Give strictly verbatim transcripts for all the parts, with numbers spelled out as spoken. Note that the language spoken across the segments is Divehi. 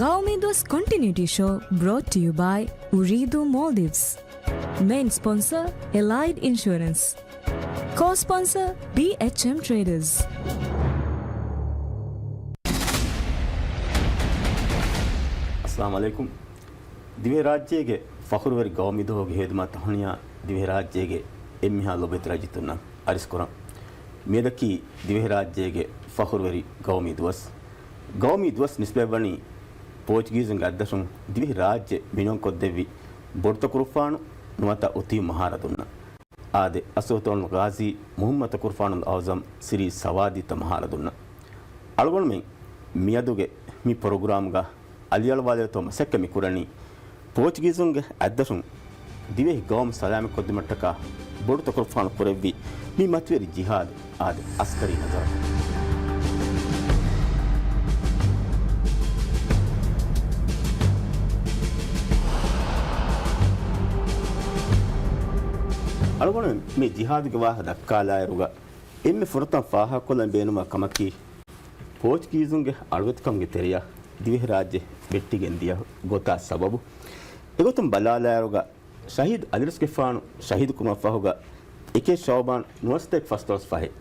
ގައުމީ ދުވަސް ކޮންޓިނިއުޓީ ޝޯ brought to you by އުރީދޫ މޯލްޑިވްސް. މެއިން ސްޕޮންސަރ އެލައިޑް އިންޝުއަރެންސް. ކޯ ސްޕޮންސަރ ބީއެޗްއެމް ޓްރޭޑަރސް. އައްސަލާމު ޢަލައިކުމް. ދިވެހިރާއްޖޭގެ ފަޚުރުވެރި ގައުމީ ދުވަހުގެ ހޭދުމާ ތަހުނިޔާ ދިވެހިރާއްޖޭގެ އެންމެހާ ލޮބުވެތި ރައްޔިތުންނަށް އަރިސްކުރަން. މިއަދަކީ ދިވެހިރާއްޖޭގެ ފަޚުރުވެރި ގައުމީ ދުވަސް. ގައުމީ ދުވަސް ނިސްބަތްވަނީ ޕޯޗުގީޒުންގެ އަތްދަށުން ދިވެހިރާއްޖެ މިނިވަންކޮށްދެއްވި ބޮޑުތަކުރުފާނު ނުވަތަ އުތީމު މަހާރަދުންނަށް. އާދެ، އައްސުލްޠާނުލް ޣާޒީ މުޙައްމަދު ތަކުރުފާނުލް އަޢުޒަމް ސިރީ ސަވާދީތަ މަހާރަދުންނަށް. އަޅުގަނޑުމެން މިއަދުގެ މި ޕްރޮގްރާމްގަ އަލިއަޅުވާލެވޭތޯ މަސައްކަތް މިކުރަނީ، ޕޯޗުގީޒުންގެ އަތްދަށުން ދިވެހި ގައުމު ސަލާމަތްކޮށްދިނުމަށްޓަކާ ބޮޑު ތަކުރުފާނު ކުރެއްވި މި މަތިވެރި ޖިހާދު. އާދެ، އަސްކަރީ ނަޒަރަކަށް. އަޅުގަނޑު މި ޖިހާދުގެ ވާހަކަ ދައްކާލާއިރުގަ، އެންމެ ފުރަތަމަ ފާހަގަކޮށްލަން ބޭނުންވާ ކަމަކީ، ޕޯޗުގީޒުންގެ އަޅުވެތިކަމުގެ ތެރެއަށް ދިވެހިރާއްޖެ ވެއްޓިގެން ދިޔަ ގޮތާ ސަބަބު. އެގޮތުން ބަލާލާއިރުގަ، ޝަހީދު އަލިރަސްގެފާނު ޝަހީދުކުރުމަށްފަހުގަ، އެކެއް ޝަޢުބާން ނުވަސަތޭކަ ފަސްދޮޅަސް ފަހެއް.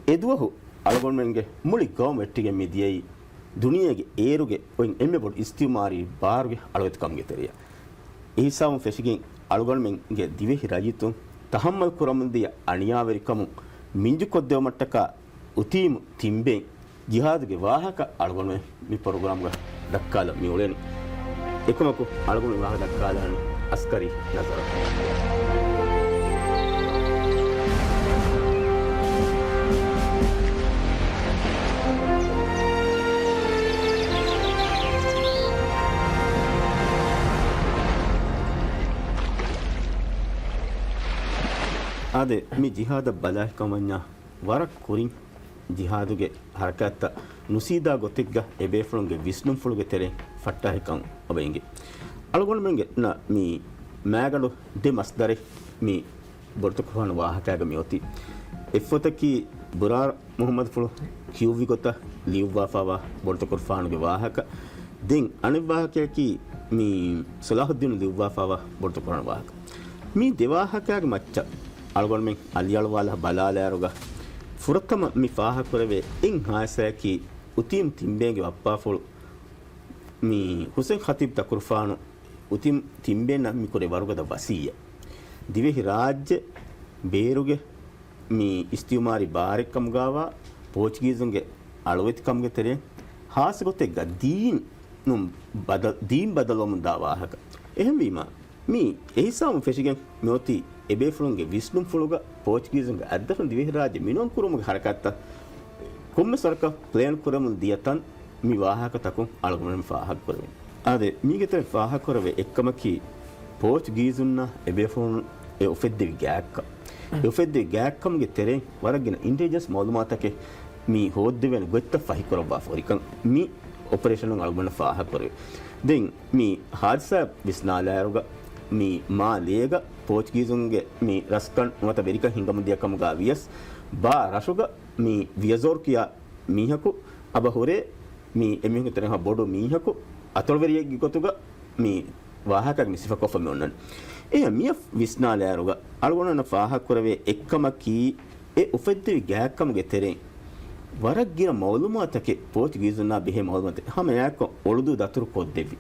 އެދުވަހު އަޅުގަނޑުމެންގެ މުޅި ގައުމު ވެއްޓިގެން މި ދިޔައީ، ދުނިޔޭގެ އޭރުގެ އޮތް އެންމެ ބޮޑު އިޖްތިމާޢީ ބާރުގެ އަޅުވެތިކަމުގެ ތެރެއަށް. އެހިސާބުން ފެށިގެން އަޅުގަނޑުމެންގެ ދިވެހި ރައްޔިތުން ތަޙައްމަލް ކުރަމުންދިޔަ އަނިޔާވެރިކަމުން މިންޖުކޮށްދެވުމަށްޓަކާ އުތީމު ތިންބެއިން ޖިހާދުގެ ވާހަކަ އަޅުގަނޑުމެން މި ޕްރޮގްރާމްގަ ދައްކާލަން މިއުޅެނީ. އެކަމަކު އަޅުގަނޑު ވާހަކަ ދައްކާލާނީ އަސްކަރީ ނަޒަރަށް. އާދެ، މި ޖިހާދަށް ބަލާހިކަން ވަންޏާ، ވަރަށް ކުރިން ޖިހާދުގެ ހަރަކާތްތައް ނުސީދާ ގޮތެއްގަ އެބޭފުޅުންގެ ވިސްނުންފުޅުގެ ތެރެއިން ފައްޓާހިކަން އޮވެ އިނގޭ. އަޅުގަނޑުމެންގެ ނަ މި މާގަނޑު ދެ މަސްދަރެއް މި ބޮޑުތަކުރުފާނު ވާހަކައިގަ މިއޮތީ. އެއްފޮތަކީ ބުރާރް މުޙައްމަދުފުޅު ކިޔުއްވި ގޮތަށް ލިޔުއްވާފާވާ ބޮޑުތަކުރުފާނުގެ ވާހަކަ. ދެން އަނެއް ވާހަކަޔަކީ މި ޞަލާޙުއްދީނު ލިޔުއްވާފާވާ ބޮޑުތަކުރުފާނު ވާހަކަ. މި ދެ ވާހަކައިގެ މައްޗަށް އަޅުގަނޑުމެން އަލިއަޅުވާލާ ބަލާލާއިރުގަ، ފުރަތަމަ މި ފާހަގަކުރެވޭ އެއް ހާދިސާއަކީ، އުތީމް ތިންބޭންގެ ބައްޕާފުޅު މި ޙުސެން ޚަތީބް ތަކުރުފާނު އުތީމް ތިންބޭންނަށް މި ކުރޭ ވަރުގަދަ ވަޞިއްޔަތް. ދިވެހި ރާއްޖެ ބޭރުގެ މި އިސްތިޢުމާރީ ބާރެއްކަމުގައިވާ ޕޯޗުގީޒުންގެ އަޅުވެތިކަމުގެ ތެރެއިން ޚާއްޞަ ގޮތެއްގަ ދީނުން ބަދަ-، ދީން ބަދަލުވަމުން ދާ ވާހަކަ. އެހެންވީމާ، މި އެހިސާބުން ފެށިގެން މިއޮތީ އެބޭފުޅުންގެ ވިސްނުންފުޅުގަ ޕޯޗުގީޒުންގެ އަތްދަށުން ދިވެހިރާއްޖެ މިނިވަން ކުރުމުގެ ހަރަކާތްތައް ކޮންމެސް ވަރަކަށް ޕްލޭން ކުރަމުން ދިޔަ ތަން މި ވާހަކަތަކުން އަޅުގަނޑުމެން ފާހަގަކުރެވެން. އާދެ، މީގެ ތެރެ ފާހަގަކުރެވޭ އެއްކަމަކީ، ޕޯޗުގީޒުންނާ އެބޭފުޅުން އެ އުފެއްދެވި ގާތްކަން. އެ އުފެއްދެވި ގާތްކަމުގެ ތެރެއިން ވަރަށް ގިނަ އިންޓެލިޖެންސް މައުލޫމާތަކެއް މި ހޯއްދެވޭނެ ގޮތްތައް ފަހިކުރައްވާފަ ހުރިކަން މި އޮޕަރޭޝަނުން އަޅުގަނޑަށް ފާހަގަކުރެވޭ. ދެން މި ހާދިސާ ވިސްނާލާއިރުގަ މި މާލޭގަ ޕޯޗުގީޒުންގެ މި ރަސްކަން ނުވަތަ ވެރިކަން ހިނގަމުންދިޔަ ކަމުގަ ވިޔަސް ބާ ރަށުގަ މި ވިޔަޒޯރް ކިޔާ މީހަކު އަބަ ހުރޭ މި އެމީހުންގެ ތެރެއިން ބޮޑު މީހަކު އަތޮޅުވެރިއެއްގެ ގޮތުގަ މި ވާހަކައިގަ މި ސިފަކޮށްފަ މި އޮންނަނީ. އެހެން މިއަށް ވިސްނާލާއިރުގަ އަޅުގަނޑުމެންނަށް ފާހަގަކުރެވޭ އެއްކަމަކީ، އެ އުފެއްދެވި ގާތްކަމުގެ ތެރެއިން ވަރަށް ގިނަ މައުލޫމާތަކެއް ޕޯޗުގީޒުންނާ ބެހޭ މައުލޫމާތެއް ހަމަ އެއާއެއްކޮށް އޮޅުދޫ ދަތުރު ކޮށްދެއްވި.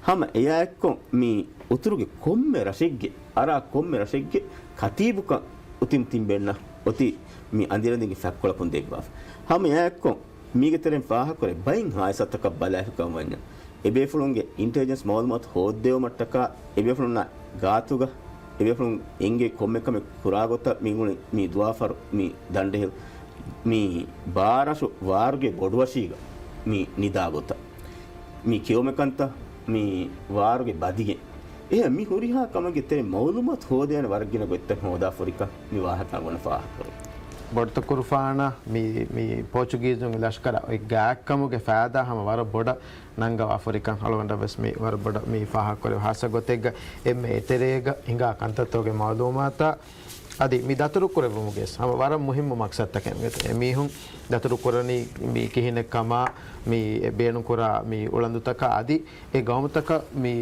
ހަމަ އެއާއެއްކޮށް މި އުތުރުގެ ކޮންމެ ރަށެއްގެ، އަރާ ކޮންމެ ރަށެއްގެ ކަތީބުކަން އުތީމް ތިންބެންނަށް އޮތީ މި އަނދިރަނދިންގެ ފަތްކޮޅަކުން ދެއްވާފަ. ހަމަ އެއާއެއްކޮށް މީގެ ތެރެއިން ފާހަގަކުރެ ބައެއް ހާދިސާތަކަށް ބަލާފިކަން ވަންޏާ، އެބޭފުޅުންގެ އިންޓެލިޖެންސް މައުލޫމާތު ހޯއްދެވުމަށްޓަކާ އެބޭފުޅުންނާ ގާތުގަ އެބޭފުޅުން އެނގޭ ކޮންމެ ކަމެއް ކުރާ ގޮތަށް މި މި ދުވާފަރު މި ދަނޑެހިލް މި ބާރަށު ވާރުގެ ބޮޑުއަށީގަ މި ނިދާ ގޮތަށް، މި ކެއުމެކަންތައް މި ވާރުގެ ބަދިގެން. އެހެން މި ހުރިހާ ކަމެއްގެ ތެރެ މައުލޫމާތު ހޯދޭނެ ވަރަށް ގިނަ ގޮތްތައް ހޯދާފަ ހުރިކަން މި ވާހަކަ އަޅުގަނޑަށް ފާހަގަކުރޭ. ބޮޑުތަކުރުފާނަށް މި، މި ޕޯޗުގީޒުން ލަޝްކަރަށް އޮތް ގާތްކަމުގެ ފައިދާ ހަމަ ވަރަށް ބޮޑަށް ނަންގަވާފަ ހުރިކަން އަޅުގަނޑަށް ވެސް މި ވަރަށް ބޮޑަށް މި ފާހަގަކުރެވޭ. ހާއްސަ ގޮތެއްގަ އެންމެ އެތެރޭގަ ހިނގާ ކަންތައްތަކުގެ މައުލޫމާތާ އަދި މި ދަތުރު ކުރެއްވުމުގެ ހަމަ ވަރަށް މުހިއްމު މަޤްޞަދުތަކެއް އެ މީހުން ދަތުރު ކުރަނީ މި ކިހިނެއް ކަމާ، މި ބޭނުންކުރާ މި އުޅަނދުތަކާ އަދި އެ ގައުމުތަކަށް މި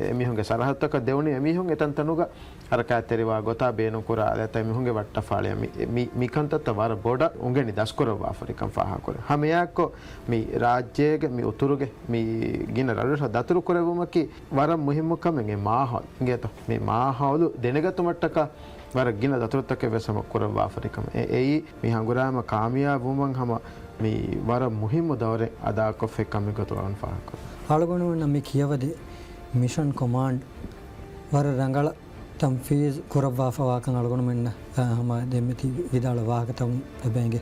އެމީހުންގެ ސަރަހައްދުތަކަށް ދެވުނީ އެމީހުން އެތަންތަނުގަ ހަރަކާތްތެރިވާ ގޮތާ ބޭނުންކުރާ އަލަތައް އެމީހުންގެ ވައްޓަފާޅިއަށް މި، މި، މި ކަންތައްތައް ވަރަށް ބޮޑަށް އުނގެނި ދަސްކުރައްވާފަރިކަން ފާހަގަކުރޭ. ހަމައެއާއެއްކޮށް މި ރާއްޖޭގެ މި އުތުރުގެ މި ގިނަ ރަށްރަށަށް ދަތުރު ކުރެއްވުމަކީ ވަރަށް މުހިއްމު ކަމެއް. އެ މާހައުލު އިނގޭތޯ؟ މި މާހައުލު ދެނެގަތުމަށްޓަކާ ވަރަށް ގިނަ ދަތުރުތަކެއް ވެސް ހަމަ ކުރައްވާފަރިކަމެއް. އެ، އެއީ މި ހަނގުރާމަ ކާމިޔާބުވުމަށް ހަމަ މި ވަރަށް މުހިއްމު ދައުރެއް އަދާކޮށްފައި ކަމެއް ގޮތުގަ އަޅުގަނޑު ފާހަގަކުރަން. އަޅުގަނޑުމެންނަށް މި ކިޔަވަދޭ މިޝަން ކޮމާންޑް ވަރަށް ރަނގަޅަށް ތަންފީޒު ކުރައްވާފަވާކަން އަޅުގަނޑުމެންނަށް، އާ، ހަމަ ދެންމެ ތި ވިދާޅު ވާހަކަތައް ލަބެނގެ.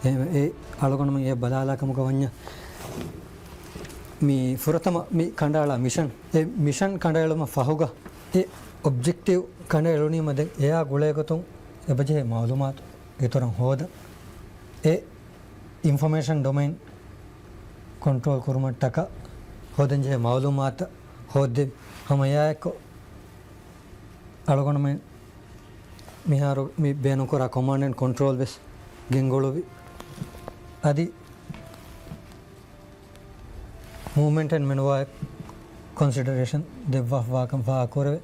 އެ، އެ އަޅުގަނޑުމެން އެ ބަލާލާ ކަމުގަ ވަންޏާ މި ފުރަތަމަ މި ކަނޑައަޅާ މިޝަން، އެ މިޝަން ކަނޑައެޅުމަށް ފަހުގަ އެ އޮބްޖެކްޓިވް ކަނޑައެޅުނީމަ ދެން އެއާ ގުޅޭގޮތުން އެބަޖެހޭ މައުލޫމާތު އިތުރަށް ހޯދަން. އެ އިންފޮމޭޝަން ޑޮމެއިން ކޮންޓްރޯލް ކުރުމަށްޓަކާ ހޯދަންޖެހޭ މައުލޫމާތު ހޯއްދެވި. ހަމަ އެއާއެއްކޮށް އަޅުގަނޑުމެން މިހާރު މި ބޭނުންކުރާ ކޮމާންޑް އެންޑް ކޮންޓްރޯލް ވެސް ގެންގުޅުވި. އަދި މޫވްމެންޓް އެންޑް މެނުވާއެއް ކޮންސިޑަރޭޝަން ދެއްވާފަވާކަން ފާހަގަކުރެވޭ.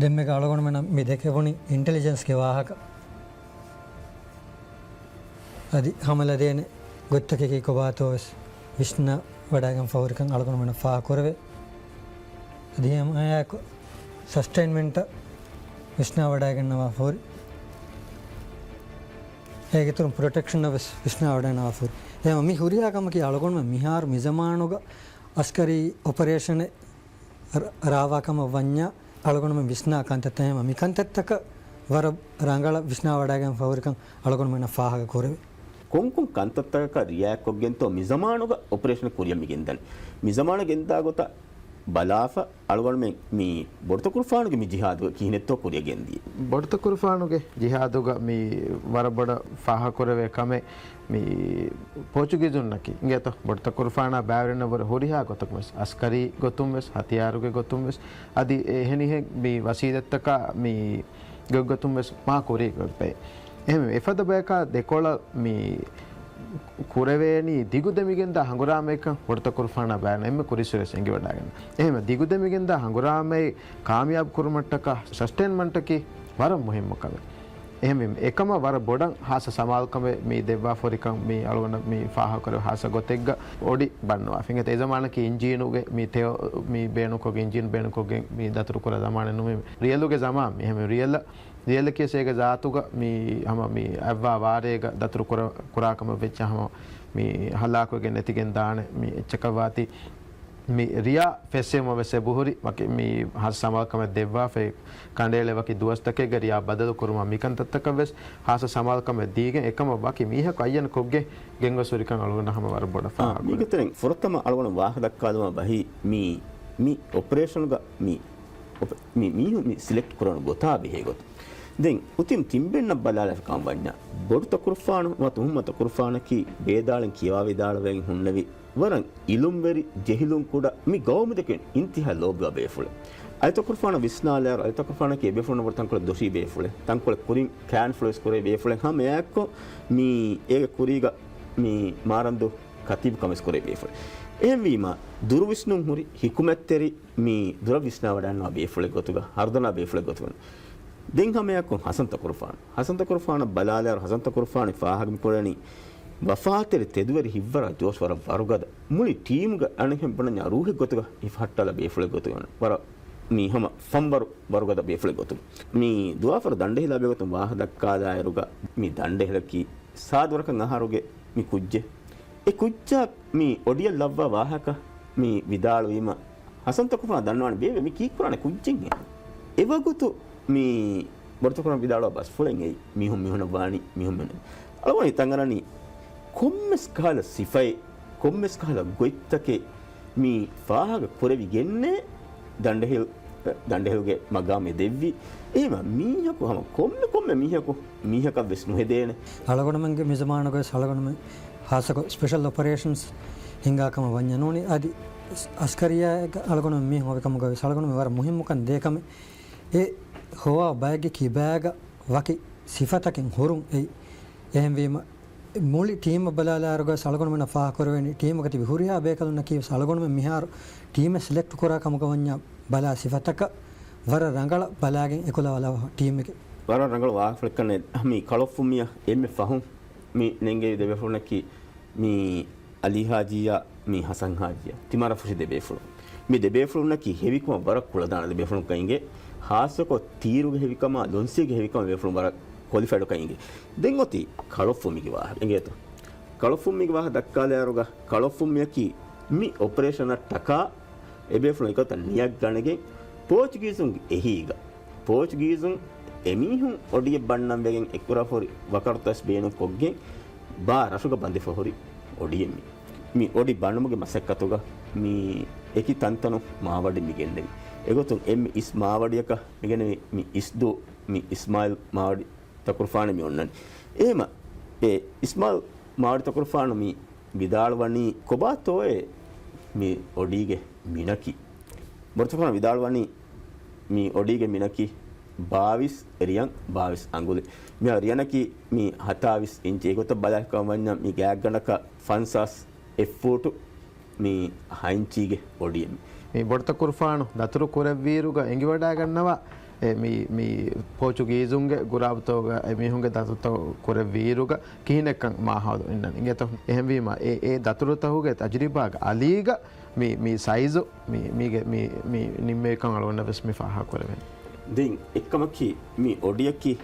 ދެންމެގަ އަޅުގަނޑުމެންނަށް މި ދެކެވުނީ އިންޓެލިޖެންސްގެ ވާހަކަ އަދި ހަމަލަދޭނެ ގޮތްތަކަކީ ކޮބާތޯ ވެސް ވިސްނާވަޑައިގެން ފަހުރިކަން އަޅުގަނޑުމެންނަށް ފާހަގަކުރެވޭ. އަދި ހަމައެއާއެކު ސަސްޓެއިންމަންޓަށް ވިސްނާވަޑައިގަންނަވާ ފަހުރި. އޭގެއިތުރުން ޕްރޮޓެކްޝަނަށް ވެސް ވިސްނާވަޑައިގަންނަވާ ފަހުރި. އެހެން މި ހުރިހާ ކަމަކީ އަޅުގަނޑުމެން މިހާރު މިޒަމާނުގަ އަސްކަރީ އޮޕަރޭޝަނެއް ރ-، ރާވާ ކަމަށް ވަންޏާ، އަޅުގަނޑުމެން ވިސްނާ ކަންތައްތައް ހަމަ މި ކަންތައްތަކަށް ވަރަށް ރަނގަޅަށް ވިސްނާވަޑައިގެން ފަހުރިކަން އަޅުގަނޑުމެންނަށް ފާހަގަ ކުރެވޭ. ކޮންކޮން ކަންތައްތަކަކަށް ރިއާކްކޮށްގެންތޯ މި ޒަމާނުގަ އޮޕަރޭޝަނެއް ކުރިއަށް މި ގެންދަނީ؟ މި ޒަމާނަށް ގެންދާ ގޮތަށް ބަލާފަ، އަޅުގަނޑުމެން މި ބޮޑުތަކުރުފާނުގެ މި ޖިހާދުގަ ކިހިނެއްތޯ ކުރިއަށް ގެންދިޔަ؟ ބޮޑުތަކުރުފާނުގެ ޖިހާދުގަ މި ވަރަށް ބޮޑަށް ފާހަގަކުރެވޭ ކަމެއް މި ޕޯޗުގީޒުންނަކީ އިނގޭތޯ، ބޮޑުތަކުރުފާނާ ބައިވެރިންނަށްވުރެ ހުރިހާ ގޮތަކުން ވެސް، އަސްކަރީ ގޮތުން ވެސް، ހަތިޔާރުގެ ގޮތުން ވެސް، އަދި އެހެނިހެން މި ވަސީލަތްތަކާ މި ގޮތްގޮތުން ވެސް މާ ކުރީ ގޮތްބައެއް. އެހެންވެ، އެފަދަ ބަޔަކާ ދެކޮޅަށް މި ކުރެވޭނީ ދިގުދެމިގެންދާ ހަނގުރާމައެއްކަން ބޮޑުތަކުރުފާނާ ބަޔަން އެންމެ ކުރިއްސުރެ ވެސް އެނގިވަޑައިގަންނަ. އެހެންވެ، ދިގުދެމިގެންދާ ހަނގުރާމައެއް ކާމިޔާބު ކުރުމަށްޓަކާ ސަސްޓެއިންމަންޓަކީ ވަރަށް މުހިއްމު ކަމެއް. އެހެންވީމަ، އެކަމަށް ވަރަށް ބޮޑަށް ހާއްސަ ސަމާލުކަމެއް މި ދެއްވާފަހުރިކަން މި އަޅުގަނޑަށް މި ފާހަގަކުރެވޭ ހާއްސަ ގޮތެއްގަ އޮޑި ބަންނަވާފަ. އެނގޭތަ، އެ ޒަމާނަކީ އިންޖީނުގެ މި ތެޔޮ-، މި ބޭނުންކޮށްގެން، އިންޖީނު ބޭނުންކޮށްގެން މި ދަތުރުކުރާ ޒަމާނެއް ނުވޭ. ރިއަލުގެ ޒަމާން މި. އެހެންވެ، ރިއަލަށް، ރިއަލަކީ ވެސް އޭގެ ޒާތުގަ މި ހަމަ މި އަތްވާ ވާރޭގަ ދަތުރު ކުރާ، ކުރާ ކަމަށް ވެއްޖެ ހަމަ މި ހަލާކުވެގެން ނެތިގެން ދާނެ މި އެއްޗަކަށް ވާތީ. މި ރިޔާ ފެއްސެވުމަށް ވެސް އެބަހުރި، ވަކި މި ހާއްސަ ސަމާލުކަމެއް ދެއްވާފައި، ކަނޑައެޅޭ ވަކި ދުވަސްތަކެއްގަ ރިޔާ ބަދަލު ކުރުމަށް މިކަންތައްތަކަށް ވެސް ހާއްސަ ސަމާލުކަމެއް ދީގެން، އެކަމަށް ވަކި މީހަކު އައްޔަން ކޮށްގެން ގެންގޮސް ހުރިކަން އަޅުގަނޑަށް ހަމަ ވަރަށް ބޮޑަށް އާ، ފާހަގަ މީގެ ތެރެއިން ފުރަތަމަ އަޅުގަނޑު ވާހަކަ ދައްކާލުމަށް ބަހީ މި، މި އޮޕަރޭޝަނުގަ މި އޮޕ-، މި މީހުން މި ސިލެކްޓް ކުރަން ގޮތާ ބެހޭ ގޮތުން. ދެން އޮތީ ތިން ބެންނަށް ބަލާލާފަ ކަމަށް ވަންޏާ، ބޮޑު ތަކުރުފާނު ނުވަތަ ތުހުމަތު ތަކުރުފާނަކީ ބޭދާޅިން ކިޔަވާ ވިދާޅުވެގެން ހުންނެވި ވަރަށް އިލުމްވެރި ޖެހިލުން ކުޑަ މި ގައުމުދެކެން އިންތިހާ ލޯބިވާ ބޭފުޅެއް. އަލި ތަކުރުފާނަށް ވިސްނާލާއިރު، އަލި ތަކުރުފާނަކީ އެބޭފުޅުންނަށް ވަރަށް ތަންކޮޅެއް ދޮށީ ބޭފުޅެއް. ތަންކޮޅެއް ކުރިން ކާންފުޅުވެސް ކުރޭ ބޭފުޅެއް. ހަމައެއާއެއްކޮށް މި އޭގެ ކުރީގަ މި މާރަންދޫ ކަތީބު ކަމެއް ކުރޭ ބޭފުޅެއް. އެހެންވީމަ، ދުރުވިސްނުން ހުރި ހިކުމަތްތެރި މި ދުރަށް ވިސްނާވަޑައިގަންނަވާ ބޭފުޅެއް ގޮތުގަ، ހަރުދަނާ ބޭފުޅެއް ގޮތުގަ. ދެން ހަމައެއާއެކު ހަސަން ތަކުރުފާނު. ހަސަން ތަކުރުފާނަށް ބަލާލާއިރު، ހަސަން ތަކުރުފާނު ފާހަގަ މި ކުރަނީ ވަފާތެރި ތެދުވެރި ހިތްވަރާ ޖޯޝް ވަރަށް ވަރުގަދަ. މުޅި ޓީމުގެ އަނެއްހެން ބުނަންޏާ ރޫހެއް ގޮތުގަ ހިފަހައްޓާލާ ބޭފުޅެއް ގޮތުގަ ވަރަށް މި ހަމަ ފަންވަރު ވަރުގަދަ ބޭފުޅެއް ގޮތުގަ. މި ދުވާފަރު ދަނޑެހިލާ ބެގޮތުން ވާހަކަ ދައްކާލާއިރުގަ މި ދަނޑެހިލަކީ ސާދަވަރަކަށް އަހަރުގެ މި ކުއްޖެއް. އެ ކުއްޖާ މި އޮޑިއަށް ލައްވާ ވާހަކަ މި ވިދާޅުވީމަ، ހަސަން ތަކުރުފާނަށް ދަންނަވާނެ ބޭބެ މި ކީއްކުރާނެ ކުއްޖެއްހޭ. އެވަގުތު މި ބޮޑުތަކުރުފާނު ވިދާޅުވާ ބަސްފުޅެއް އެއީ، މީހުން މިހުނަށް ވާނީ، މީހުން މިހުނަށް. އަޅުގަނޑު ހިތަށް އަރަނީ ކޮންމެސް ކަހަލަ ސިފައެއް، ކޮންމެސް ކަހަލަ ގޮތްތަކެއް މި ފާހަގަ ކުރެވިގެންނޭ ދަނޑެހިލް، ދަނޑެހިލްގެ މަގާމެއް ދެއްވީ. އެހެންވީމަ މީހަކު ހަމަ ކޮންމެ، ކޮންމެ މީހަކު މީހަކަށް ވެސް ނުހެދޭނެ. އަޅުގަނޑުމެންގެ މި ޒަމާނުގަވެސް އަޅުގަނޑުމެން ހާއްސަކޮށް ސްޕެޝަލް އޮޕަރޭޝަންސް ހިންގާ ކަމަށް ވަންޏާ ނޫނީ އަދި އަސްކަރިއްޔާއެއްގަ އަޅުގަނޑުމެން މީހުން ހޮވި ކަމުގަވެސް އަޅުގަނޑުމެން ވަރަށް މުހިއްމުކަން ދޭ ކަމެއް. އެ ހޮވާ ބައެއްގެ ކިބާގަ ވަކި ސިފަތަކެއް ހުރުން އެއީ. އެހެންވީމަ، މުޅި ޓީމަށް ބަލާލާއިރުގަސް އަޅުގަނޑުމެންނަށް ފާހަގަކުރެވެނީ، ޓީމަކަށް ތިބި ހުރިހާ ބޭކަލުންނަކީވެސް އަޅުގަނޑުމެން މިހާރު ޓީމެއް ސިލެކްޓް ކުރާ ކަމުގަ ވަންޏާ ބަލާ ސިފަތަކަށް ވަރަށް ރަނގަޅަށް ބަލާގެން އެކުލަވާލާ ޓީމެކޭ. ވަރަށް ރަނގަޅު ވާހަކަފުޅެއްކަން މި ކަޅޮއްފުންމިއަށް އެންމެ ފަހުން މި ނެންގެވި ދެބޭފުޅުންނަކީ މި އަލީ ހާޖީއާ މި ހަސަން ހާޖީއާ ތިމާރަށް ފުށި ދެބޭފުޅުން. މި ދެބޭފުޅުންނަކީ ހެވިކަމަށް ވަރަށް ކުޅަދާނަ ދެބޭފުޅުން ކައިގެ، ހާއްސަކޮށް ތީރުގެ ހެވިކަމާ ލޮންސީގެ ހެވިކަމަށް ދެބޭފުޅުން ވަރަށް ކޮލިފައިޑު ކައިގެ. ދެން އޮތީ ކަޅޮއްފުންމިގެ ވާހަކަ އިނގޭތޯ. ކަޅޮއްފުންމިގެ ވާހަކަ ދައްކާލާއިރުގަ ކަޅޮއްފުންމިއަކީ މި އޮޕަރޭޝަނަށް ޓަކާ އެބޭފުޅުން އެކޮތަށް ނިޔަތް ގަނެގެން ޕޯޗުގީޒުންގެ އެހީގަ ޕޯޗުގީޒުން އެމީހުން އޮޑިއެއް ބަންނަން ވެގެން އެއްކުރާފަހުރި ވަކަރުތައް ބޭނުން ކޮށްގެން ބާ ރަށުގަ ބަނދެފަހުރި އޮޑިއެއް މި. މި އޮޑި ބަނުމުގެ މަސައްކަތުގަ މި އެކި ތަންތަނުން މާވަޑި މި ގެންނެވި. އެގޮތުން އެންމެ އިސް މާވަޑިއަކަށް މިގެނެވި މި އިސްދޫ މި އިސްމާއިލް މާވަޑި ތަކުރުފާނެ މި އޮންނަނީ. އެހެމަ އެ އިސްމާއިލް މާވަޑި ތަކުރުފާނު މި ވިދާޅުވަނީ ކޮބާތޯއޭ މި އޮޑީގެ މިނަކީ؟ ބޮޑުތަކުރުފާނު ވިދާޅުވަނީ މި އޮޑީގެ މިނަކީ ބާވީސް ރިޔަން ބާވީސް އަނގުލެއް. މި ރިޔަނަކީ މި ހަތާވީސް އިންޗި. އެގޮތަށް ބަލާކަމަށް ވަންޏާ މި ގާތްގަނޑަކަށް ފަންސާސް އެއް ފޫޓު މި ހަ އިންޗީގެ އޮޑިއެއް މި. މި ބޮޑުތަކުރުފާނު ދަތުރު ކުރެއްވިއިރުގަ އެނގިވަޑައިގަންނަވާ، އެ، މި، މި ޕޯޗުގީޒުންގެ ގުރާބުތަކުގަ އެމީހުންގެ ދަތުރުތައް ކުރެއްވިއިރުގަ ކިހިނެއްކަން މާހައުލު އިންނަނީ. އިނގޭތޯ؟ އެހެންވީމަ، އެ، އެ ދަތުރުތަކުގެ ތަޖުރިބާގެ އަލީގަ މި، މި ސައިޒު، މި، މީގެ، މި، މި ނިންމެވިކަން އަޅުގަނޑަށް ވެސް މި ފާހަގަކުރެވޭނެ. ދެން އެއްކަމަކީ، މި އޮޑިއަކީ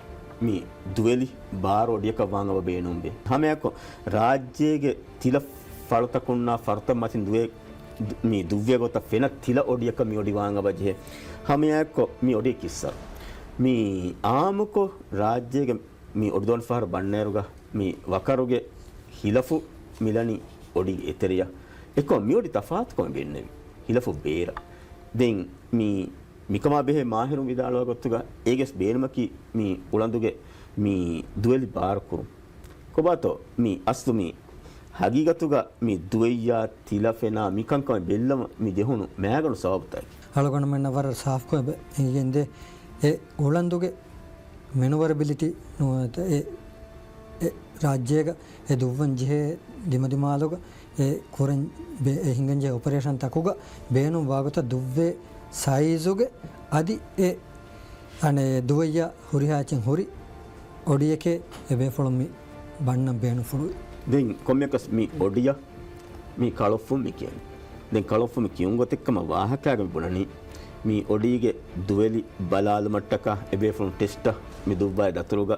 މި ދުވެލި ބާރު އޮޑިއަކަށް ވާން އަބަ ބޭނުންވޭ. ހަމައެއާއެކު ރާއްޖޭގެ ތިލަ ފަޅުތަކުންނާ ފަރުތައް މަތިން ދުވެ، މި ދުއްވި ގޮތަށް ފެނަ ތިލަ އޮޑިއަކަށް މި އޮޑި ވާން އަބަ ޖެހޭ. ހަމައެއާއެކު މި އޮޑި ކިއްސަރު. މި އާއްމުކޮށް ރާއްޖޭގެ މި އޮޑިދޯނިފަހަރު ބަންނައިރުގަ މި ވަކަރުގެ ހިލަފު މިލަނީ އޮޑިގެ އެތެރެޔަށް. އެކަމަކު މި އޮޑި ތަފާތުކަމެއް ބެންނެވި. ހިލަފު ބޭރަށް. ދެން މި، މިކަމާ ބެހޭ މާހިރުން ވިދާޅުވާ ގޮތުގަ އޭގެސް ބޭނުމަކީ މި އުޅަނދުގެ މި ދުވެލި ބާރު ކުރުން. ކޮބާތޯ މި އަސްލު މި ހަގީގަތުގަ މި ދުވެއްޔާ ތިލަ ފެނާ މި ކަންކަމެއް ބެއްލަމަ މި ޖެހުނު މައިގަނޑު ސަބަބުތަކެއް. އަޅުގަނޑުމެންނަށް ވަރަށް ސާފުކޮށް އެބަ އެނގިގެންދޭ. އެ އުޅަނދުގެ މެނުވަރަބިލިޓީ ނުވަތަ އެ، އެ ރާއްޖޭގަ އެ ދުއްވަން ޖެހޭ ދިމަދިމާލުގަ އެ ކުރަން ބެ-، އެ ހިނގަންޖެހޭ އޮޕަރޭޝަންތަކުގަ ބޭނުން ވާގޮތަށް ދުއްވޭ ސައިޒުގެ އަދި އެ އަނެއް ދުވެއްޔާ ހުރިހާ އެއްޗެއް ހުރި އޮޑިއެކޭ އެބޭފުޅުން މި ބަންނަން ބޭނުންފުޅުވި. ދެން ކޮންމެއަކަސް މި އޮޑިއަށް މި ކަޅޮއްފުން މި ކިޔަނީ. ދެން ކަޅޮއްފުން މި ކިޔުން ގޮތެއްކަމަށް ވާހަކައިގަ މި ބުނަނީ، މި އޮޑީގެ ދުވެލި ބަލާލުމަށްޓަކާ އެބޭފުޅުން ޓެސްޓަށް މި ދުއްވާ ދަތުރުގަ